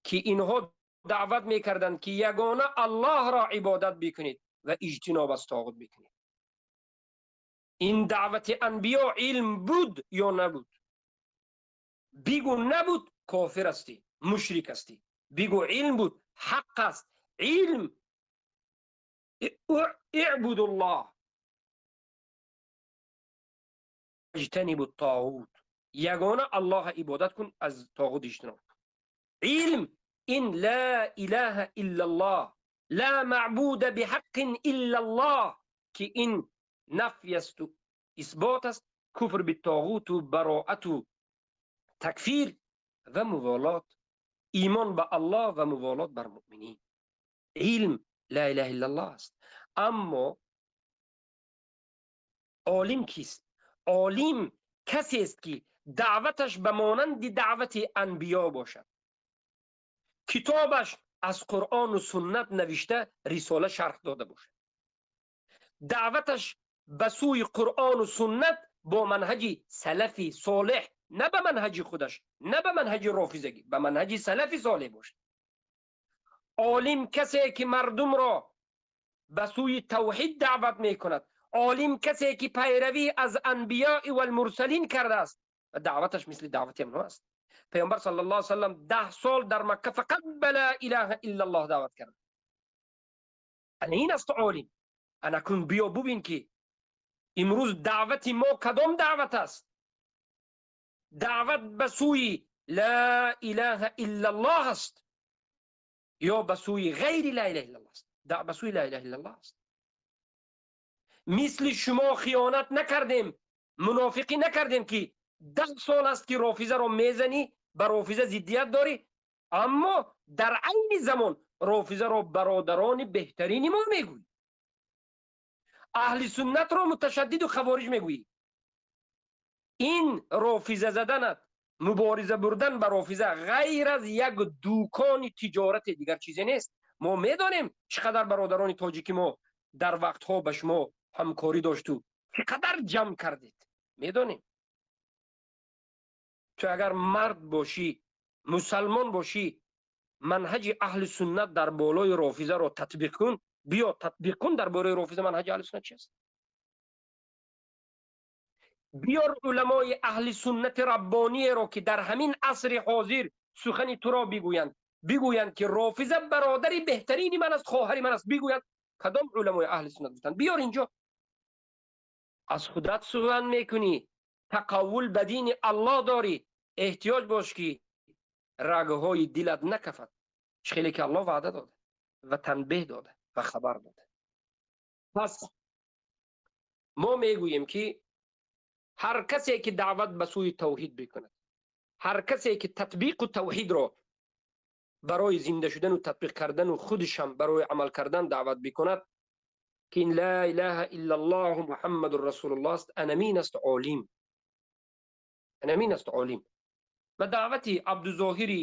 که اینها دعوت میکردند که یگانه الله را عبادت بکنید و اجتناب از طاغوت بکنید. این دعوت انبیا علم بود یا نبود؟ بگو نبود کافر هستی، مشرک هستی. بگو علم بود، حق است. علم اعبد الله اجتنب الطاغوت، یگانه الله عبادت کن، از طاغوت اجتناب کن. علم این لا اله الا الله، لا معبود بحق الا الله، که این نفی است و اثبات است، کفر بالطاغوت و براءت و تکفیر و موالات، ایمان به الله و موالات بر مؤمنین. علم لا اله الا الله است. اما عالم کیست؟ عالم کسی است که دعوتش به مانند دعوت انبیا باشد، کتابش از قرآن و سنت نوشته، رساله شرح داده باشد، دعوتش به سوی قرآن و سنت با منهج سلفی صالح، نه به منهج خودش، نه به منهج رافضگی، به منهج سلفی صالح باشد. Олим касе ки мардумро ба сӯи тавҳид даъват мекунад. Олим касе ки пайравӣ аз анбиё валмурсалин кардааст ва даъваташ мисли даъвати онҳо аст. Паёмбар саллаллоҳу алайҳи васаллам 10 сол дар Макка фақат ба ла илаҳа иллаллоҳ даъват кард. Ана ин аст олим. Ана кун биё бубин ки имрӯз даъвати мо кадом даъват аст? Даъват ба сӯи ла илаҳа иллаллоҳ аст ё ба сӯи ғайри ла илаҳа иллаллоҳ аст? Ба сӯи ла илаҳа иллаллоҳ аст. Мисли шумо хиёнат накардем, мунофиқӣ накардем ки 10 сол аст ки рофизаро мезанӣ, ба рофиза зиддият дорӣ, аммо дар айни замон рофизаро бародарони беҳтарини мо мегӯӣ, аҳли суннатро муташаддиду хавориҷ мегӯӣ. Ин рофиза заданат, мубориза бурдан ба рофиза ғайр аз як дукони тиҷорати дигар чизе нест. Мо медонем чӣ қадар бародарони тоҷики мо дар вақтҳо ба шумо ҳамкорӣ дошту чӣ қадар ҷамъ кардед, медонем. Ту агар мард бошӣ, мусалмон бошӣ, манҳаҷи аҳли суннат дар болои рофизаро татбиқ кун. Биё татбиқ кун дар бораи рофиза манҳаҷи аҳли суннат чист. Биёр уламои аҳли суннати раббониеро ки дар ҳамин асри ҳозир сухани туро бигӯянд, бигӯянд ки рофиза бародари беҳтарини ман аст, хоҳари ман аст. Бигӯянд кадом уламои аҳли суннат гуфтанд? Биёр инҷо. Аз худат сухан мекунӣ, тақаввул ба дини Аллоҳ дорӣ, эҳтиёҷ бош ки рагҳои дилат накафад. Чӣ хеле ки Аллоҳ ваъда дода ва танбеҳ дода ва хабар дода. Пас мо мегӯем ки ҳар касе ки даъват ба сӯи тавҳид бикунад, ҳар касе ки татбиқу тавҳидро барои зинда шудану татбиқ кардану худашам барои амал кардан даъват бикунад, ки ин ла илаҳа иллаллоҳу муҳаммадур расулуллоҳ аст, анамин аст олим, анамин аст олим. Ва даъвати Абдузоҳири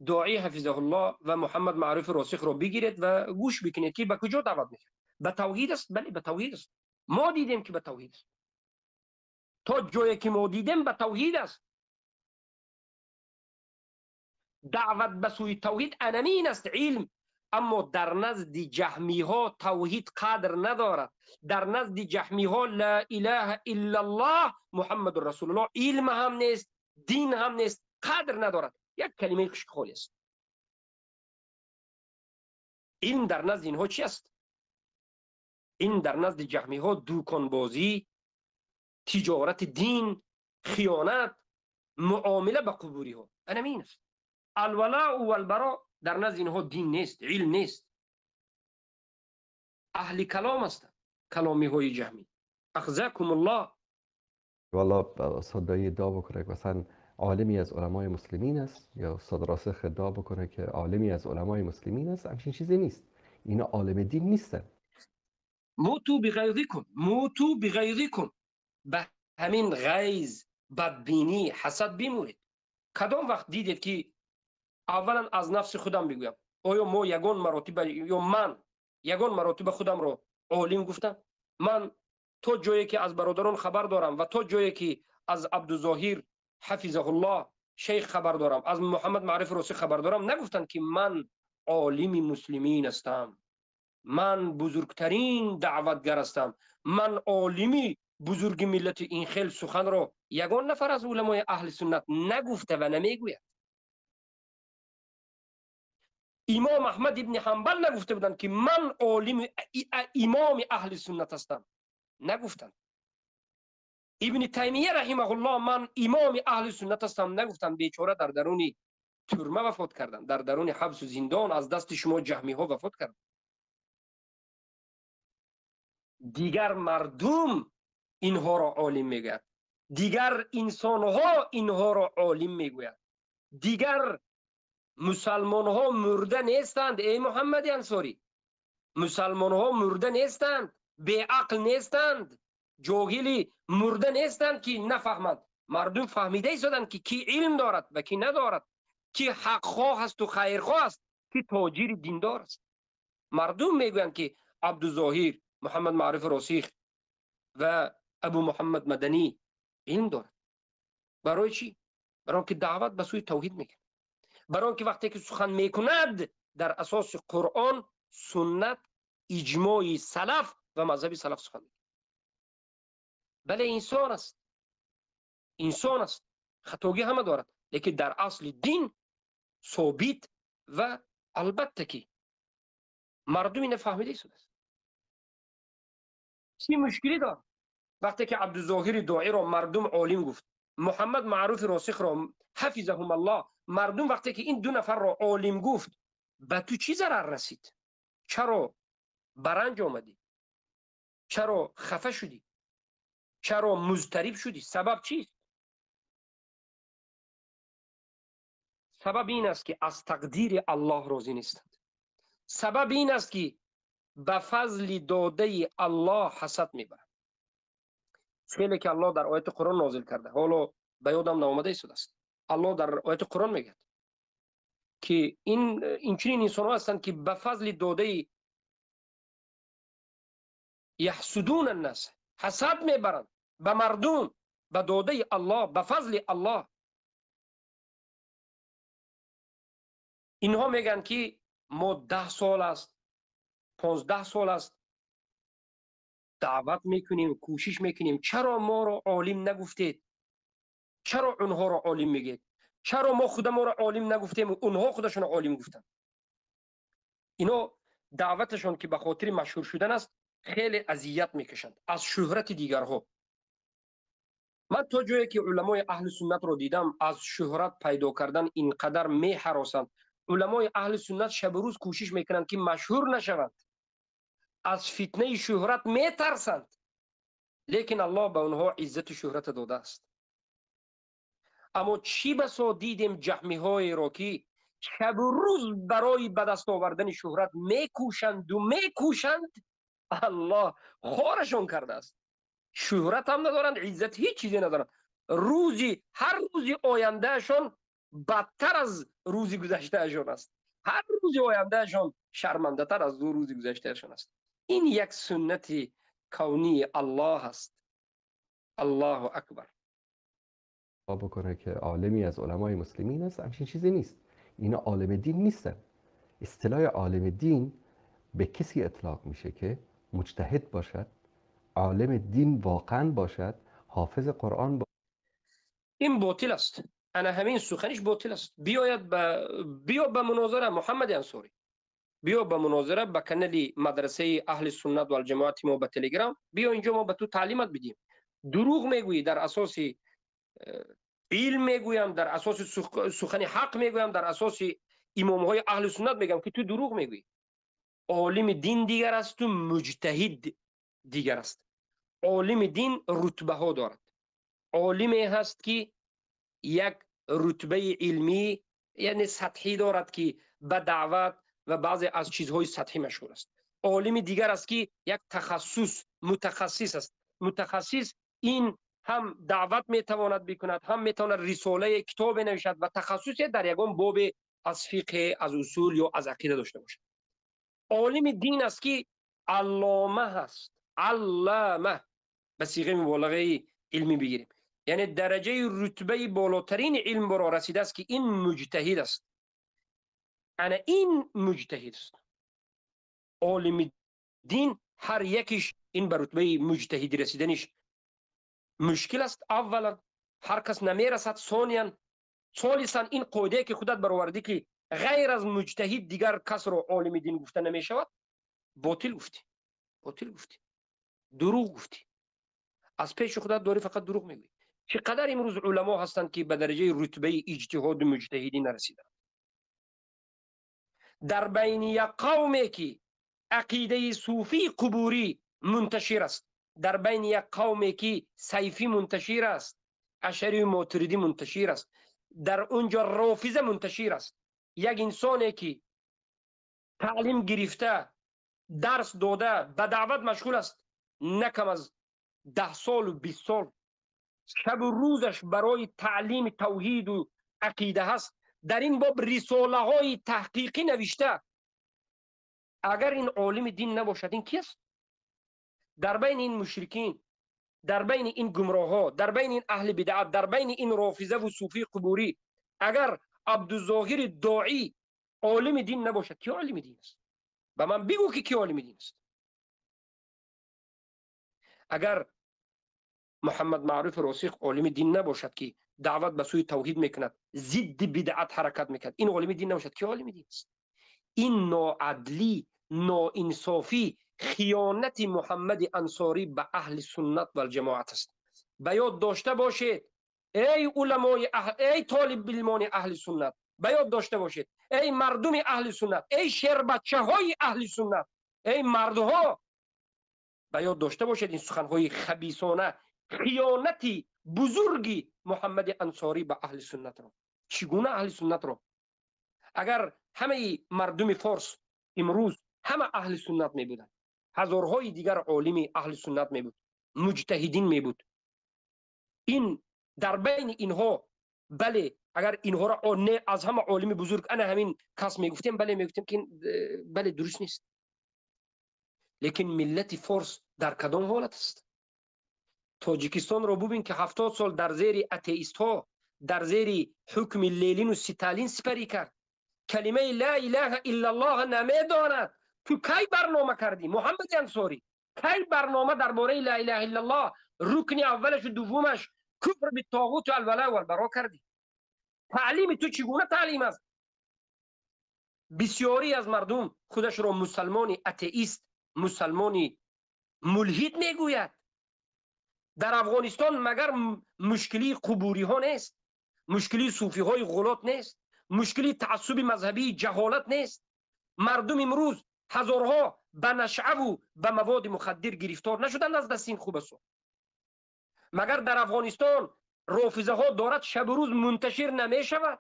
доӣ ҳафизаҳуллоҳ ва Муҳаммад Маъруфи Росихро бигиред ва гӯш бикунед ки ба куҷо даъват мекунад. Ба тавҳид аст? Бале, ба тавҳид аст. Мо дидем ки ба тавҳид аст. То ҷое ки мо дидем ба тавҳид аст. Даъват ба сӯи тавҳид анамин аст илм. Аммо дар назди ҷаҳмиҳо тавҳид қадр надорад. Дар назди ҷаҳмиҳо ла илаҳа иллаллоҳ муҳаммадур расулуллоҳ илм ҳам нест, дин ҳам нест, қадр надорад. Як калимаи хушкхоли аст. Илм дар назди инҳо чи аст? Илм дар назди ҷаҳмиҳо дуконбозӣ, тиҷорати дин, хиёнат, муомила ба қубуриҳо. Анамин аст. Алвалау валбаро дар назди инҳо дин нест, илм нест. Аҳли калом ҳастанд каломиҳои ҷаҳмӣ. Ахзакумуллоҳ. والا استاد دایی ادعا بکنه که مثلا عالمی از علمای مسلمین است یا استاد راسخ ادعا بکنه که عالمی از علمای مسلمین است، همچین چیزی نیست. اینا عالم دین نیستن. موتو بغیظکم، موتو بغیظکم. به همین غیظ، بدبینی، حسد بیمورید. کدام وقت دیدید که اولا از نفس خودم بگویم، آیا ما یگان مراتب یا من یگان مراتب خودم رو عالم گفتم؟ من تا جایی که از برادران خبر دارم و تا جایی که از عبدالظاهر حفظه الله شیخ خبر دارم، از محمد معرف روسی خبر دارم، نگفتند که من عالم مسلمین هستم، من بزرگترین دعوتگر هستم، من عالمی بزرگ ملت. این خیل سخن را یگان نفر از علمای اهل سنت نگفته و نمیگوید. امام احمد ابن حنبل نگفته بودند که من عالم امام اهل سنت هستم، نگفتند. ابن تیمیه رحمه الله من امام اهل سنت هستم نگفتند. بیچاره در درون ترمه وفات کردند، در درون حبس و زندان از دست شما جهمی ها وفات کردند. دیگر مردم اینها را عالم میگوید، دیگر انسان ها اینها را عالم میگوید، دیگر مسلمان ها مرده نیستند. ای محمد انصاری، مسلمان ها مرده نیستند، بی‌عقل نیستند، جاهلی مرده نیستند که نفهمند. مردم فهمیده ایستادند که کی علم دارد و کی ندارد، کی حقخواه است و خیرخواه است، کی تاجر دیندار است. مردم میگویند که عبدالظاهر، محمد معرف راسخ و ابو محمد مدنی علم دارد. برای چی؟ برای که دعوت به سوی توحید میکند، برای که وقتی که سخن میکند дар асоси Қуръон, суннат, иҷмои салаф ва мазҳаби салаф сухан мегӯяд. Бале, инсон аст, инсон аст, хатогӣ ҳама дорад, лекин дар асли дин собит ва албатта ки мардум ина фаҳмида истодааст. Чӣ мушкилӣ дорад вақте ки Абдузоҳири Доиро мардум олим гуфт, Муҳаммад Маъруфи Росихро ҳафизаҳум Аллоҳ, мардум вақте ки ин ду нафарро олим гуфт, ба ту чӣ зарар расид? Чаро баранҷ омадӣ? Чаро хафа шудӣ? Чаро музтариб шудӣ? Сабаб чист? Сабаб ин аст ки аз тақдири Аллоҳ розӣ нестанд. Сабаб ин аст ки ба фазли додаи Аллоҳ ҳасад мебаранд. Хеле ки Аллоҳ дар ояти Қуръон нозил карда, ҳоло ба ёдам наомада истодааст. Аллоҳ дар ояти Қуръон мегӯяд ки инчунин инсонҳо ҳастанд ки ба фазли додаи яҳсудун аннас, ҳасад мебаранд ба мардум, ба додаи Аллоҳ, ба фазли Аллоҳ. Инҳо мегӯянд ки мо 10 сол аст, 15 сол аст даъват мекунем, кӯшиш мекунем, чаро моро олим нагуфтед? Чаро онҳоро олим мегӯед? Чаро мо худамонро олим нагуфтем, онҳо худашонро олим гуфтанд? Ино даъваташон ки ба хотири машҳур шудан аст, хеле азият мекашанд аз шӯҳрати дигарҳо. Ман то ҷое ки уламои аҳли суннатро дидам, аз шӯҳрат пайдо кардан инқадар меҳаросанд. Уламои аҳли суннат шабу рӯз кӯшиш мекунанд ки машҳур нашаванд, аз фитнаи шӯҳрат метарсанд, лекин Аллоҳ ба онҳо иззату шӯҳрат додааст. Аммо чӣ басо дидем ҷаҳмиҳоеро ки шабу рӯз барои ба даст овардани шӯҳрат мекӯшанду мекӯшанд, Аллоҳ хорашон кардааст. Шӯҳрат ҳам надоранд, иззат ҳеҷ чизе надоранд. Рӯзи ҳар рӯзи ояндаашон бадтар аз рӯзи гузаштаашон аст. Ҳар рӯзи ояндаашон шармандатар аз рӯзи гузаштаашон аст. Ин як суннати кавнии Аллоҳ аст. Аллоҳу акбар. بکنه که عالمی از علمای مسلمین است، همچین چیزی نیست. اینا عالم دین نیستن. اصطلاح عالم دین به کسی اطلاق میشه که مجتهد باشد، عالم دین واقعا باشد، حافظ قرآن باشد. این باطل است. انا همین سخنش باطل است. بیاید بیا به مناظره محمد انصاری، بیا به مناظره به کانال مدرسه اهل سنت و الجماعت ما به تلگرام، بیا اینجا ما به تو تعلیمات بدیم. دروغ میگویی، در اساس علم میگویم، در اساس سخن حق میگویم، در اساس امام های اهل سنت میگم که تو دروغ میگویی. عالم دین دیگر است و مجتهد دیگر است. عالم دین رتبه ها دارد. عالمی هست که یک رتبه علمی یعنی سطحی دارد که به دعوت و بعضی از چیزهای سطحی مشهور است. عالم دیگر است که یک تخصص متخصص است. متخصص این هم دعوت میتواند بکند، هم میتواند رساله کتاب بنویسد و تخصص در یگان باب از فقه، از اصول یا از عقیده داشته باشد. عالم دین است که علامه هست. علامه به صیغه مبالغه علمی بگیریم، یعنی درجه رتبه بالاترین علم برا رسیده است که این مجتهد است. انا این مجتهد است. عالم دین هر یکیش این به رتبه مجتهدی رسیدنش مشکل است. اولا هر کس نمیرسد، ثانیا ثالثا این قاعده که خودت برآوردی که غیر از مجتهد دیگر کس رو عالم دین گفته نمیشود، باطل گفتی، باطل گفتی، دروغ گفتی. از پیش خودت داری فقط دروغ میگویی. چقدر امروز علما هستند که به درجه رتبه اجتهاد مجتهدی نرسیدند. در بین یک قومی که عقیده صوفی قبوری منتشر است، در بین یک قومی که سیفی منتشر است، اشعری ماتریدی منتشر است، در اونجا رافضه منتشر است، یک انسانی که تعلیم گرفته، درس داده، به دعوت مشغول است، نه کم از 10 سال و 20 سال شب و روزش برای تعلیم توحید و عقیده هست، در این باب رساله های تحقیقی نوشته. اگر این عالم دین نباشد این کیست؟ در بین این مشرکین، در بین این گمراه ها، در بین این اهل بدعت، در بین این رافضه و صوفی قبوری، اگر عبدالظاهر داعی олими дин набошад, ки олими дин аст? Ба ман бигӯ, ки ки олими дин аст? Агар Муҳаммад Маъруфи Росих олими дин набошад, ки даъват ба сӯи тавҳид мекунад, зидди бидъат ҳаракат мекунад, ин олими дин набошад, ки олими дин аст? Ин ноадлӣ, ноинсофӣ, хиёнати Муҳаммади Ансорӣ ба аҳли суннат валҷамоат аст. Ба ёд дошта бошед, эй уламои аҳл, эй толибилмони аҳли суннат, ба ёд дошта бошед, эй мардуми аҳли суннат, эй шербачаҳои аҳли суннат, эй мардҳо, ба ёд дошта бошед ин суханҳои хабисона, хиёнати бузурги Муҳаммади Ансорӣ ба аҳли суннатро. Чӣ гуна аҳли суннатро? Агар ҳамаи мардуми форс имрӯз ҳама аҳли суннат мебуданд, ҳазорҳои дигар олими аҳли суннат мебуд, муҷтаҳидин мебуд, ин дар байни инҳо, бале, агар инҳоро не, аз ҳама олими бузург ана ҳамин кас мегуфтем, бале, мегуфтем, ки бале, дуруст нест. Лекин миллати форс дар кадом ҳолат аст? Тоҷикистонро бубин, ки 70 сол дар зери атеистҳо, дар зери ҳукми Ленину Сталин сипарӣ кард, калимаи ла илаҳа иллаллоҳ намедонад. Ту кай барнома кардӣ, Муҳаммади Ансорӣ? Кай барнома дар бораи ла илаҳа иллаллоҳ, рукни аввалашу дуввумаш, куфр биттоғуту алвала валбаро кардӣ? Таълими ту чӣ гуна таълим аст? Бисёрӣ аз мардум худашро мусалмони атеист, мусалмони мулҳид мегӯяд. Дар Афғонистон магар мушкилии қубуриҳо нест, мушкилии суфиҳои ғулот нест, мушкилии таассуби мазҳабии ҷаҳолат нест? Мардум имрӯз ҳазорҳо ба нашъаву ба маводи мухаддир гирифтор нашуданд аз дасти ин хубасо? Магар дар Афғонистон рофизаҳо дорад шабу рӯз мунташир намешавад?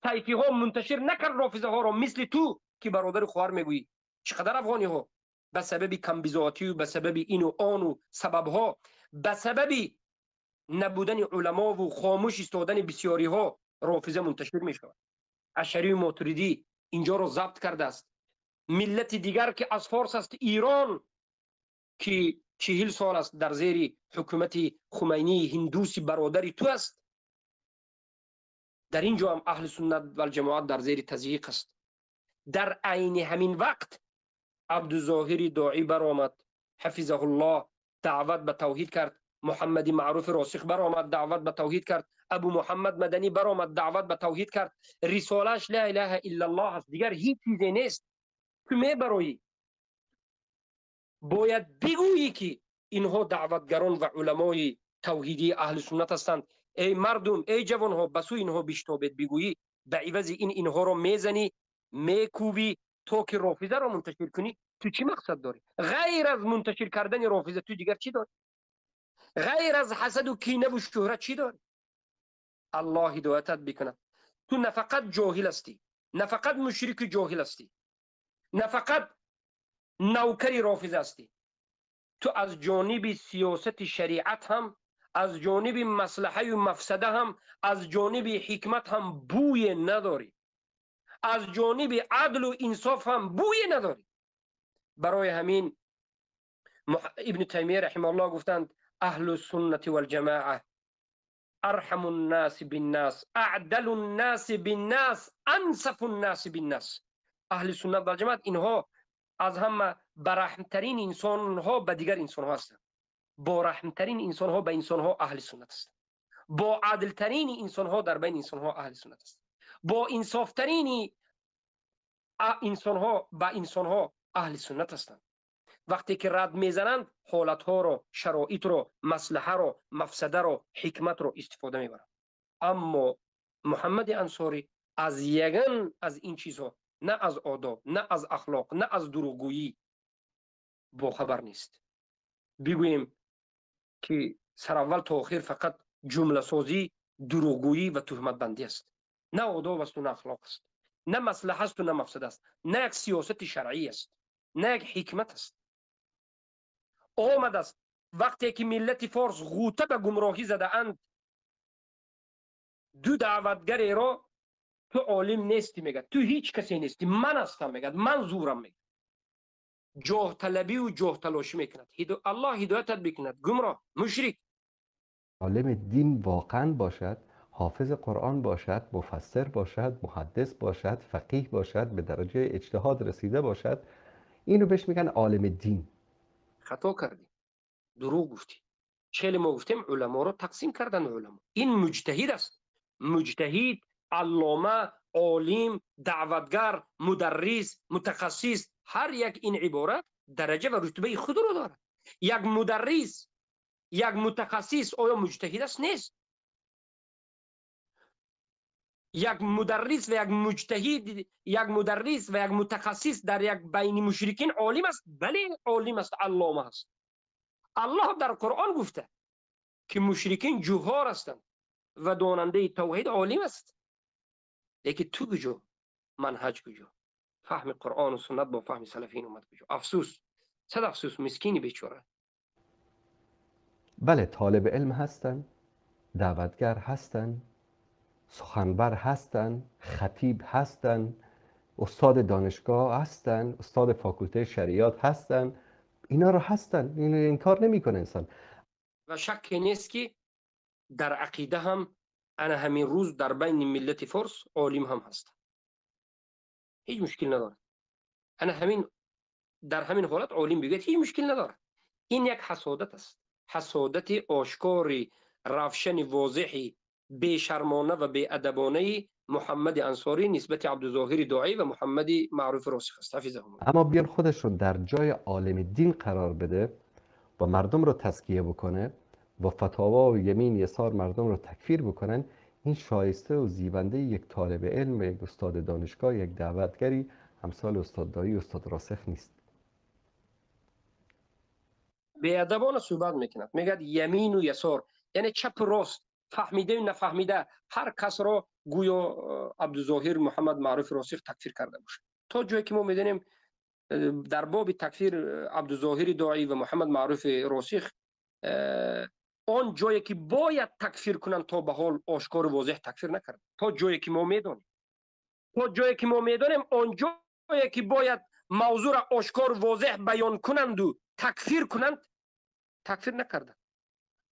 Тайфиҳо мунташир накард рофизаҳоро, мисли ту, ки бародару хоҳар мегӯӣ? Чӣ қадар афғониҳо ба сабаби камбизоатию ба сабаби ину ону сабабҳо, ба сабаби набудани уламову хомӯш истодани бисёриҳо рофиза мунташир мешавад. Ашарию Мотуридӣ инҷоро забт кардааст. Миллати дигар, ки аз форс аст, Ирон, ки 40 сол аст дар зери ҳукумати Хумайнии ҳиндуси бародари ту аст, дар ин ҷо ҳам аҳли суннат валҷамоат дар зери тазйиқ аст. Дар айни ҳамин вақт Абдузоҳири Доӣ баромад, ҳафизаҳуллоҳ, даъват ба тавҳид кард. Муҳаммади Маъруфи Росих баромад, даъват ба тавҳид кард. Абу Муҳаммад Маданӣ баромад, даъват ба тавҳид кард. Рисолааш ла илаҳа иллаллоҳ аст, дигар ҳеҷ чизе нест. Ту мебароӣ, бояд бигӯӣ, ки инҳо даъватгарон ва уламои тавҳидии аҳли суннат ҳастанд, эй мардум, эй ҷавонҳо, ба сӯи инҳо биштобед, бигӯӣ. Ба ивази ин инҳоро мезанӣ, мекӯбӣ, то ки рофизаро мунташир кунӣ. Ту чӣ мақсад дорӣ? Ғайр аз мунташир кардани рофиза ту дигар чӣ дорӣ? Ғайр аз ҳасаду кинаву шӯҳрат чӣ дорӣ? Аллоҳ ҳидоятат бикунад. Ту на фақат ҷоҳил ҳастӣ, на фақат мушрики ҷоҳил ҳастӣ, на фақат навкари рофиза ҳастӣ, ту аз ҷониби сиёсати шариат ҳам, аз ҷониби маслаҳаю мафсада ҳам, аз ҷониби ҳикмат ҳам бӯе надорӣ, аз ҷониби адлу инсоф ҳам бӯе надорӣ. Барои ҳамин Ибни Таймия раҳимаҳуллоҳ гуфтанд: аҳлу суннати валҷамоа арҳаму ннаси биннас, аъдалу ннаси биннас, ансафу ннаси биннас. Аҳли суннат валҷамоат инҳо аз ҳама бараҳмтарин инсонҳо ба дигар инсонҳо ҳастанд. Бораҳмтарин инсонҳо ба инсонҳо аҳли суннат ҳастанд. Бо адлтарини инсонҳо дар байни инсонҳо аҳли суннат ҳастанд. Бо инсофтарини инсонҳо ба инсонҳо аҳли суннат ҳастанд. Вақте ки рад мезананд, ҳолатҳоро, шароитро, маслаҳаро, мафсадаро, ҳикматро истифода мебаранд. Аммо Муҳаммади Ансорӣ аз яган аз ин чизҳо, на аз одоб, на аз ахлоқ, на аз дурӯғгӯӣ бохабар нест. Бигӯем, ки сараввал то охир фақат ҷумласозӣ, дурӯғгӯӣ ва туҳматбандӣ аст. На одоб асту, на ахлоқ аст, на маслаҳа асту, на мафсада аст, на як сиёсати шаръӣ аст, на як ҳикмат аст. Омадааст вақте ки миллати форс ғӯта ба гумроҳӣ задаанд, ду даъватгареро ту олим нестӣ мегӯяд, ту ҳеҷ касе нестӣ, ман ҳастам мегӯяд, ман зурам мегӯяд. Ҷоҳталабиву ҷоҳталошӣ мекунад. Аллоҳ ҳидоятат бикунад, гумроҳ, мушрик. عالم دین واقعا باشد، حافظ قرآن باشد، مفسر باشد، محدث باشد، فقیه باشد، به درجه اجتهاد رسیده باشد، اینو بهش میگن عالم دین. خطا کردی، دروغ گفتی. خیلی ما گفتیم علما رو تقسیم کردن. علما این مجتهد است. مجتهد، علامه، عالم، دعوتگر، مدرس، متخصص، هر یک این عبارت درجه و رتبه خود رو دارد. یک مدرس، یک متخصص آیا مجتهد است؟ نیست. یک مدرس و یک مجتهد، یک مدرس و یک متخصص در یک بین مشرکین عالم است؟ بله عالم است، علامه است. الله در قرآن گفته که مشرکین جهار هستند و داننده توحید عالم است. لیکن تو کجا؟ منهج کجا؟ فهم قرآن و سنت با فهم سلفین اومد کجا؟ افسوس، صد افسوس، مسکینی بیچاره. بله طالب علم هستن، دعوتگر هستن، سخنور هستن، خطیب هستن، استاد دانشگاه هستن، استاد فاکولته شریعت هستن، اینا رو هستن، اینو انکار نمیکنه انسان. و شک نیست که در عقیده هم انا همین روز در بین ملت فارس عالم هم هست، هیچ مشکل نداره. انا همین در همین حالت عالم بگید هیچ مشکل نداره. این یک حسادت است، حسادت آشکاری، روشن، واضحی، بی‌شرمانه و بی‌ادبانه محمد انصاری نسبت عبدالظاهر داعی و محمد معروف راسخ است. حفظهم الله. اما بیان خودش رو در جای عالم دین قرار بده و مردم رو تزکیه بکنه و فتاوا و یمین یسار مردم رو تکفیر بکنن، این شایسته و زیبنده یک طالب علم و یک استاد دانشگاه، یک دعوتگری امثال استاد داعی و استاد راسخ نیست. بی‌ادبانه صحبت میکند، میگه یمین و یسار، یعنی چپ و راست، فهمیده و نفهمیده، هر کس را گویا عبدالظاهر محمد معروف راسخ تکفیر کرده باشه. تا جایی که ما میدونیم در باب تکفیر عبدالظاهر داعی و محمد معروف راسخ، آن جایی که باید تکفیر کنند تا به حال آشکار و واضح تکفیر نکرد. تا جایی که ما میدونیم، تا جایی که ما میدونیم آن جایی که باید موضوع را آشکار و واضح بیان کنند و تکفیر کنند تکفیر نکردند.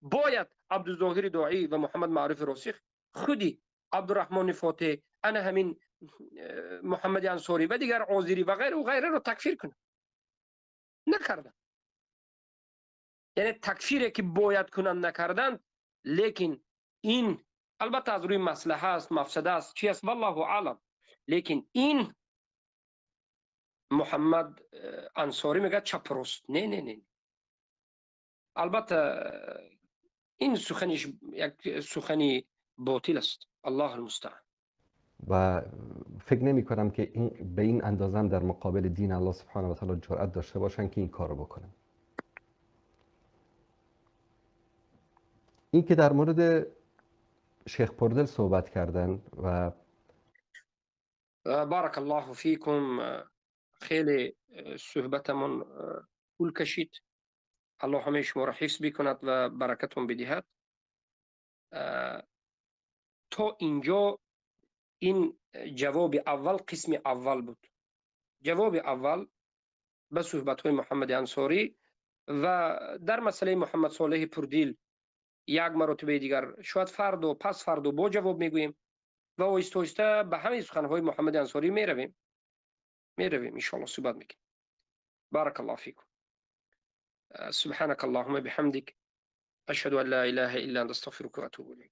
باید عبدالظاهر داعی و محمد معروف راسخ، خودی عبدالرحمن فاتح، انا همین محمد انصاری و دیگر آذری و غیره و غیره رو تکفیر کنند. نکردند. یعنی تکفیری که باید کنند نکردند. لیکن این البته از روی مصلحه است، مفسده است، چی است والله اعلم. لیکن این محمد انصاری میگه چپ راست. نه نه نه، البته این سخنش یک سخنی باطل است. الله المستعان. و فکر نمی کنم که این به این اندازه هم در مقابل دین الله سبحانه و تعالی جرأت داشته باشن که این کارو بکنن. این که در مورد شیخ پردل صحبت کردن و بارک الله فیکم، خیلی صحبتمون طول کشید. الله همه شما را حفظ بکند و برکتون بدهد. تا اینجا این جواب اول، قسم اول بود. جواب اول به صحبت‌های محمد انصاری و در مسئله محمد صالح پردیل یک مرتبه دیگر شاید فرد و پس فرد و با جواب میگوییم و آهسته آهسته به همه سخنهای محمد انصاری میرویم، ان شاء الله صحبت میکنیم. بارک الله فیکم. سبحانك اللهم بحمدك، أشهد أن لا إله إلا أنت، أستغفرك وأتوب إليك.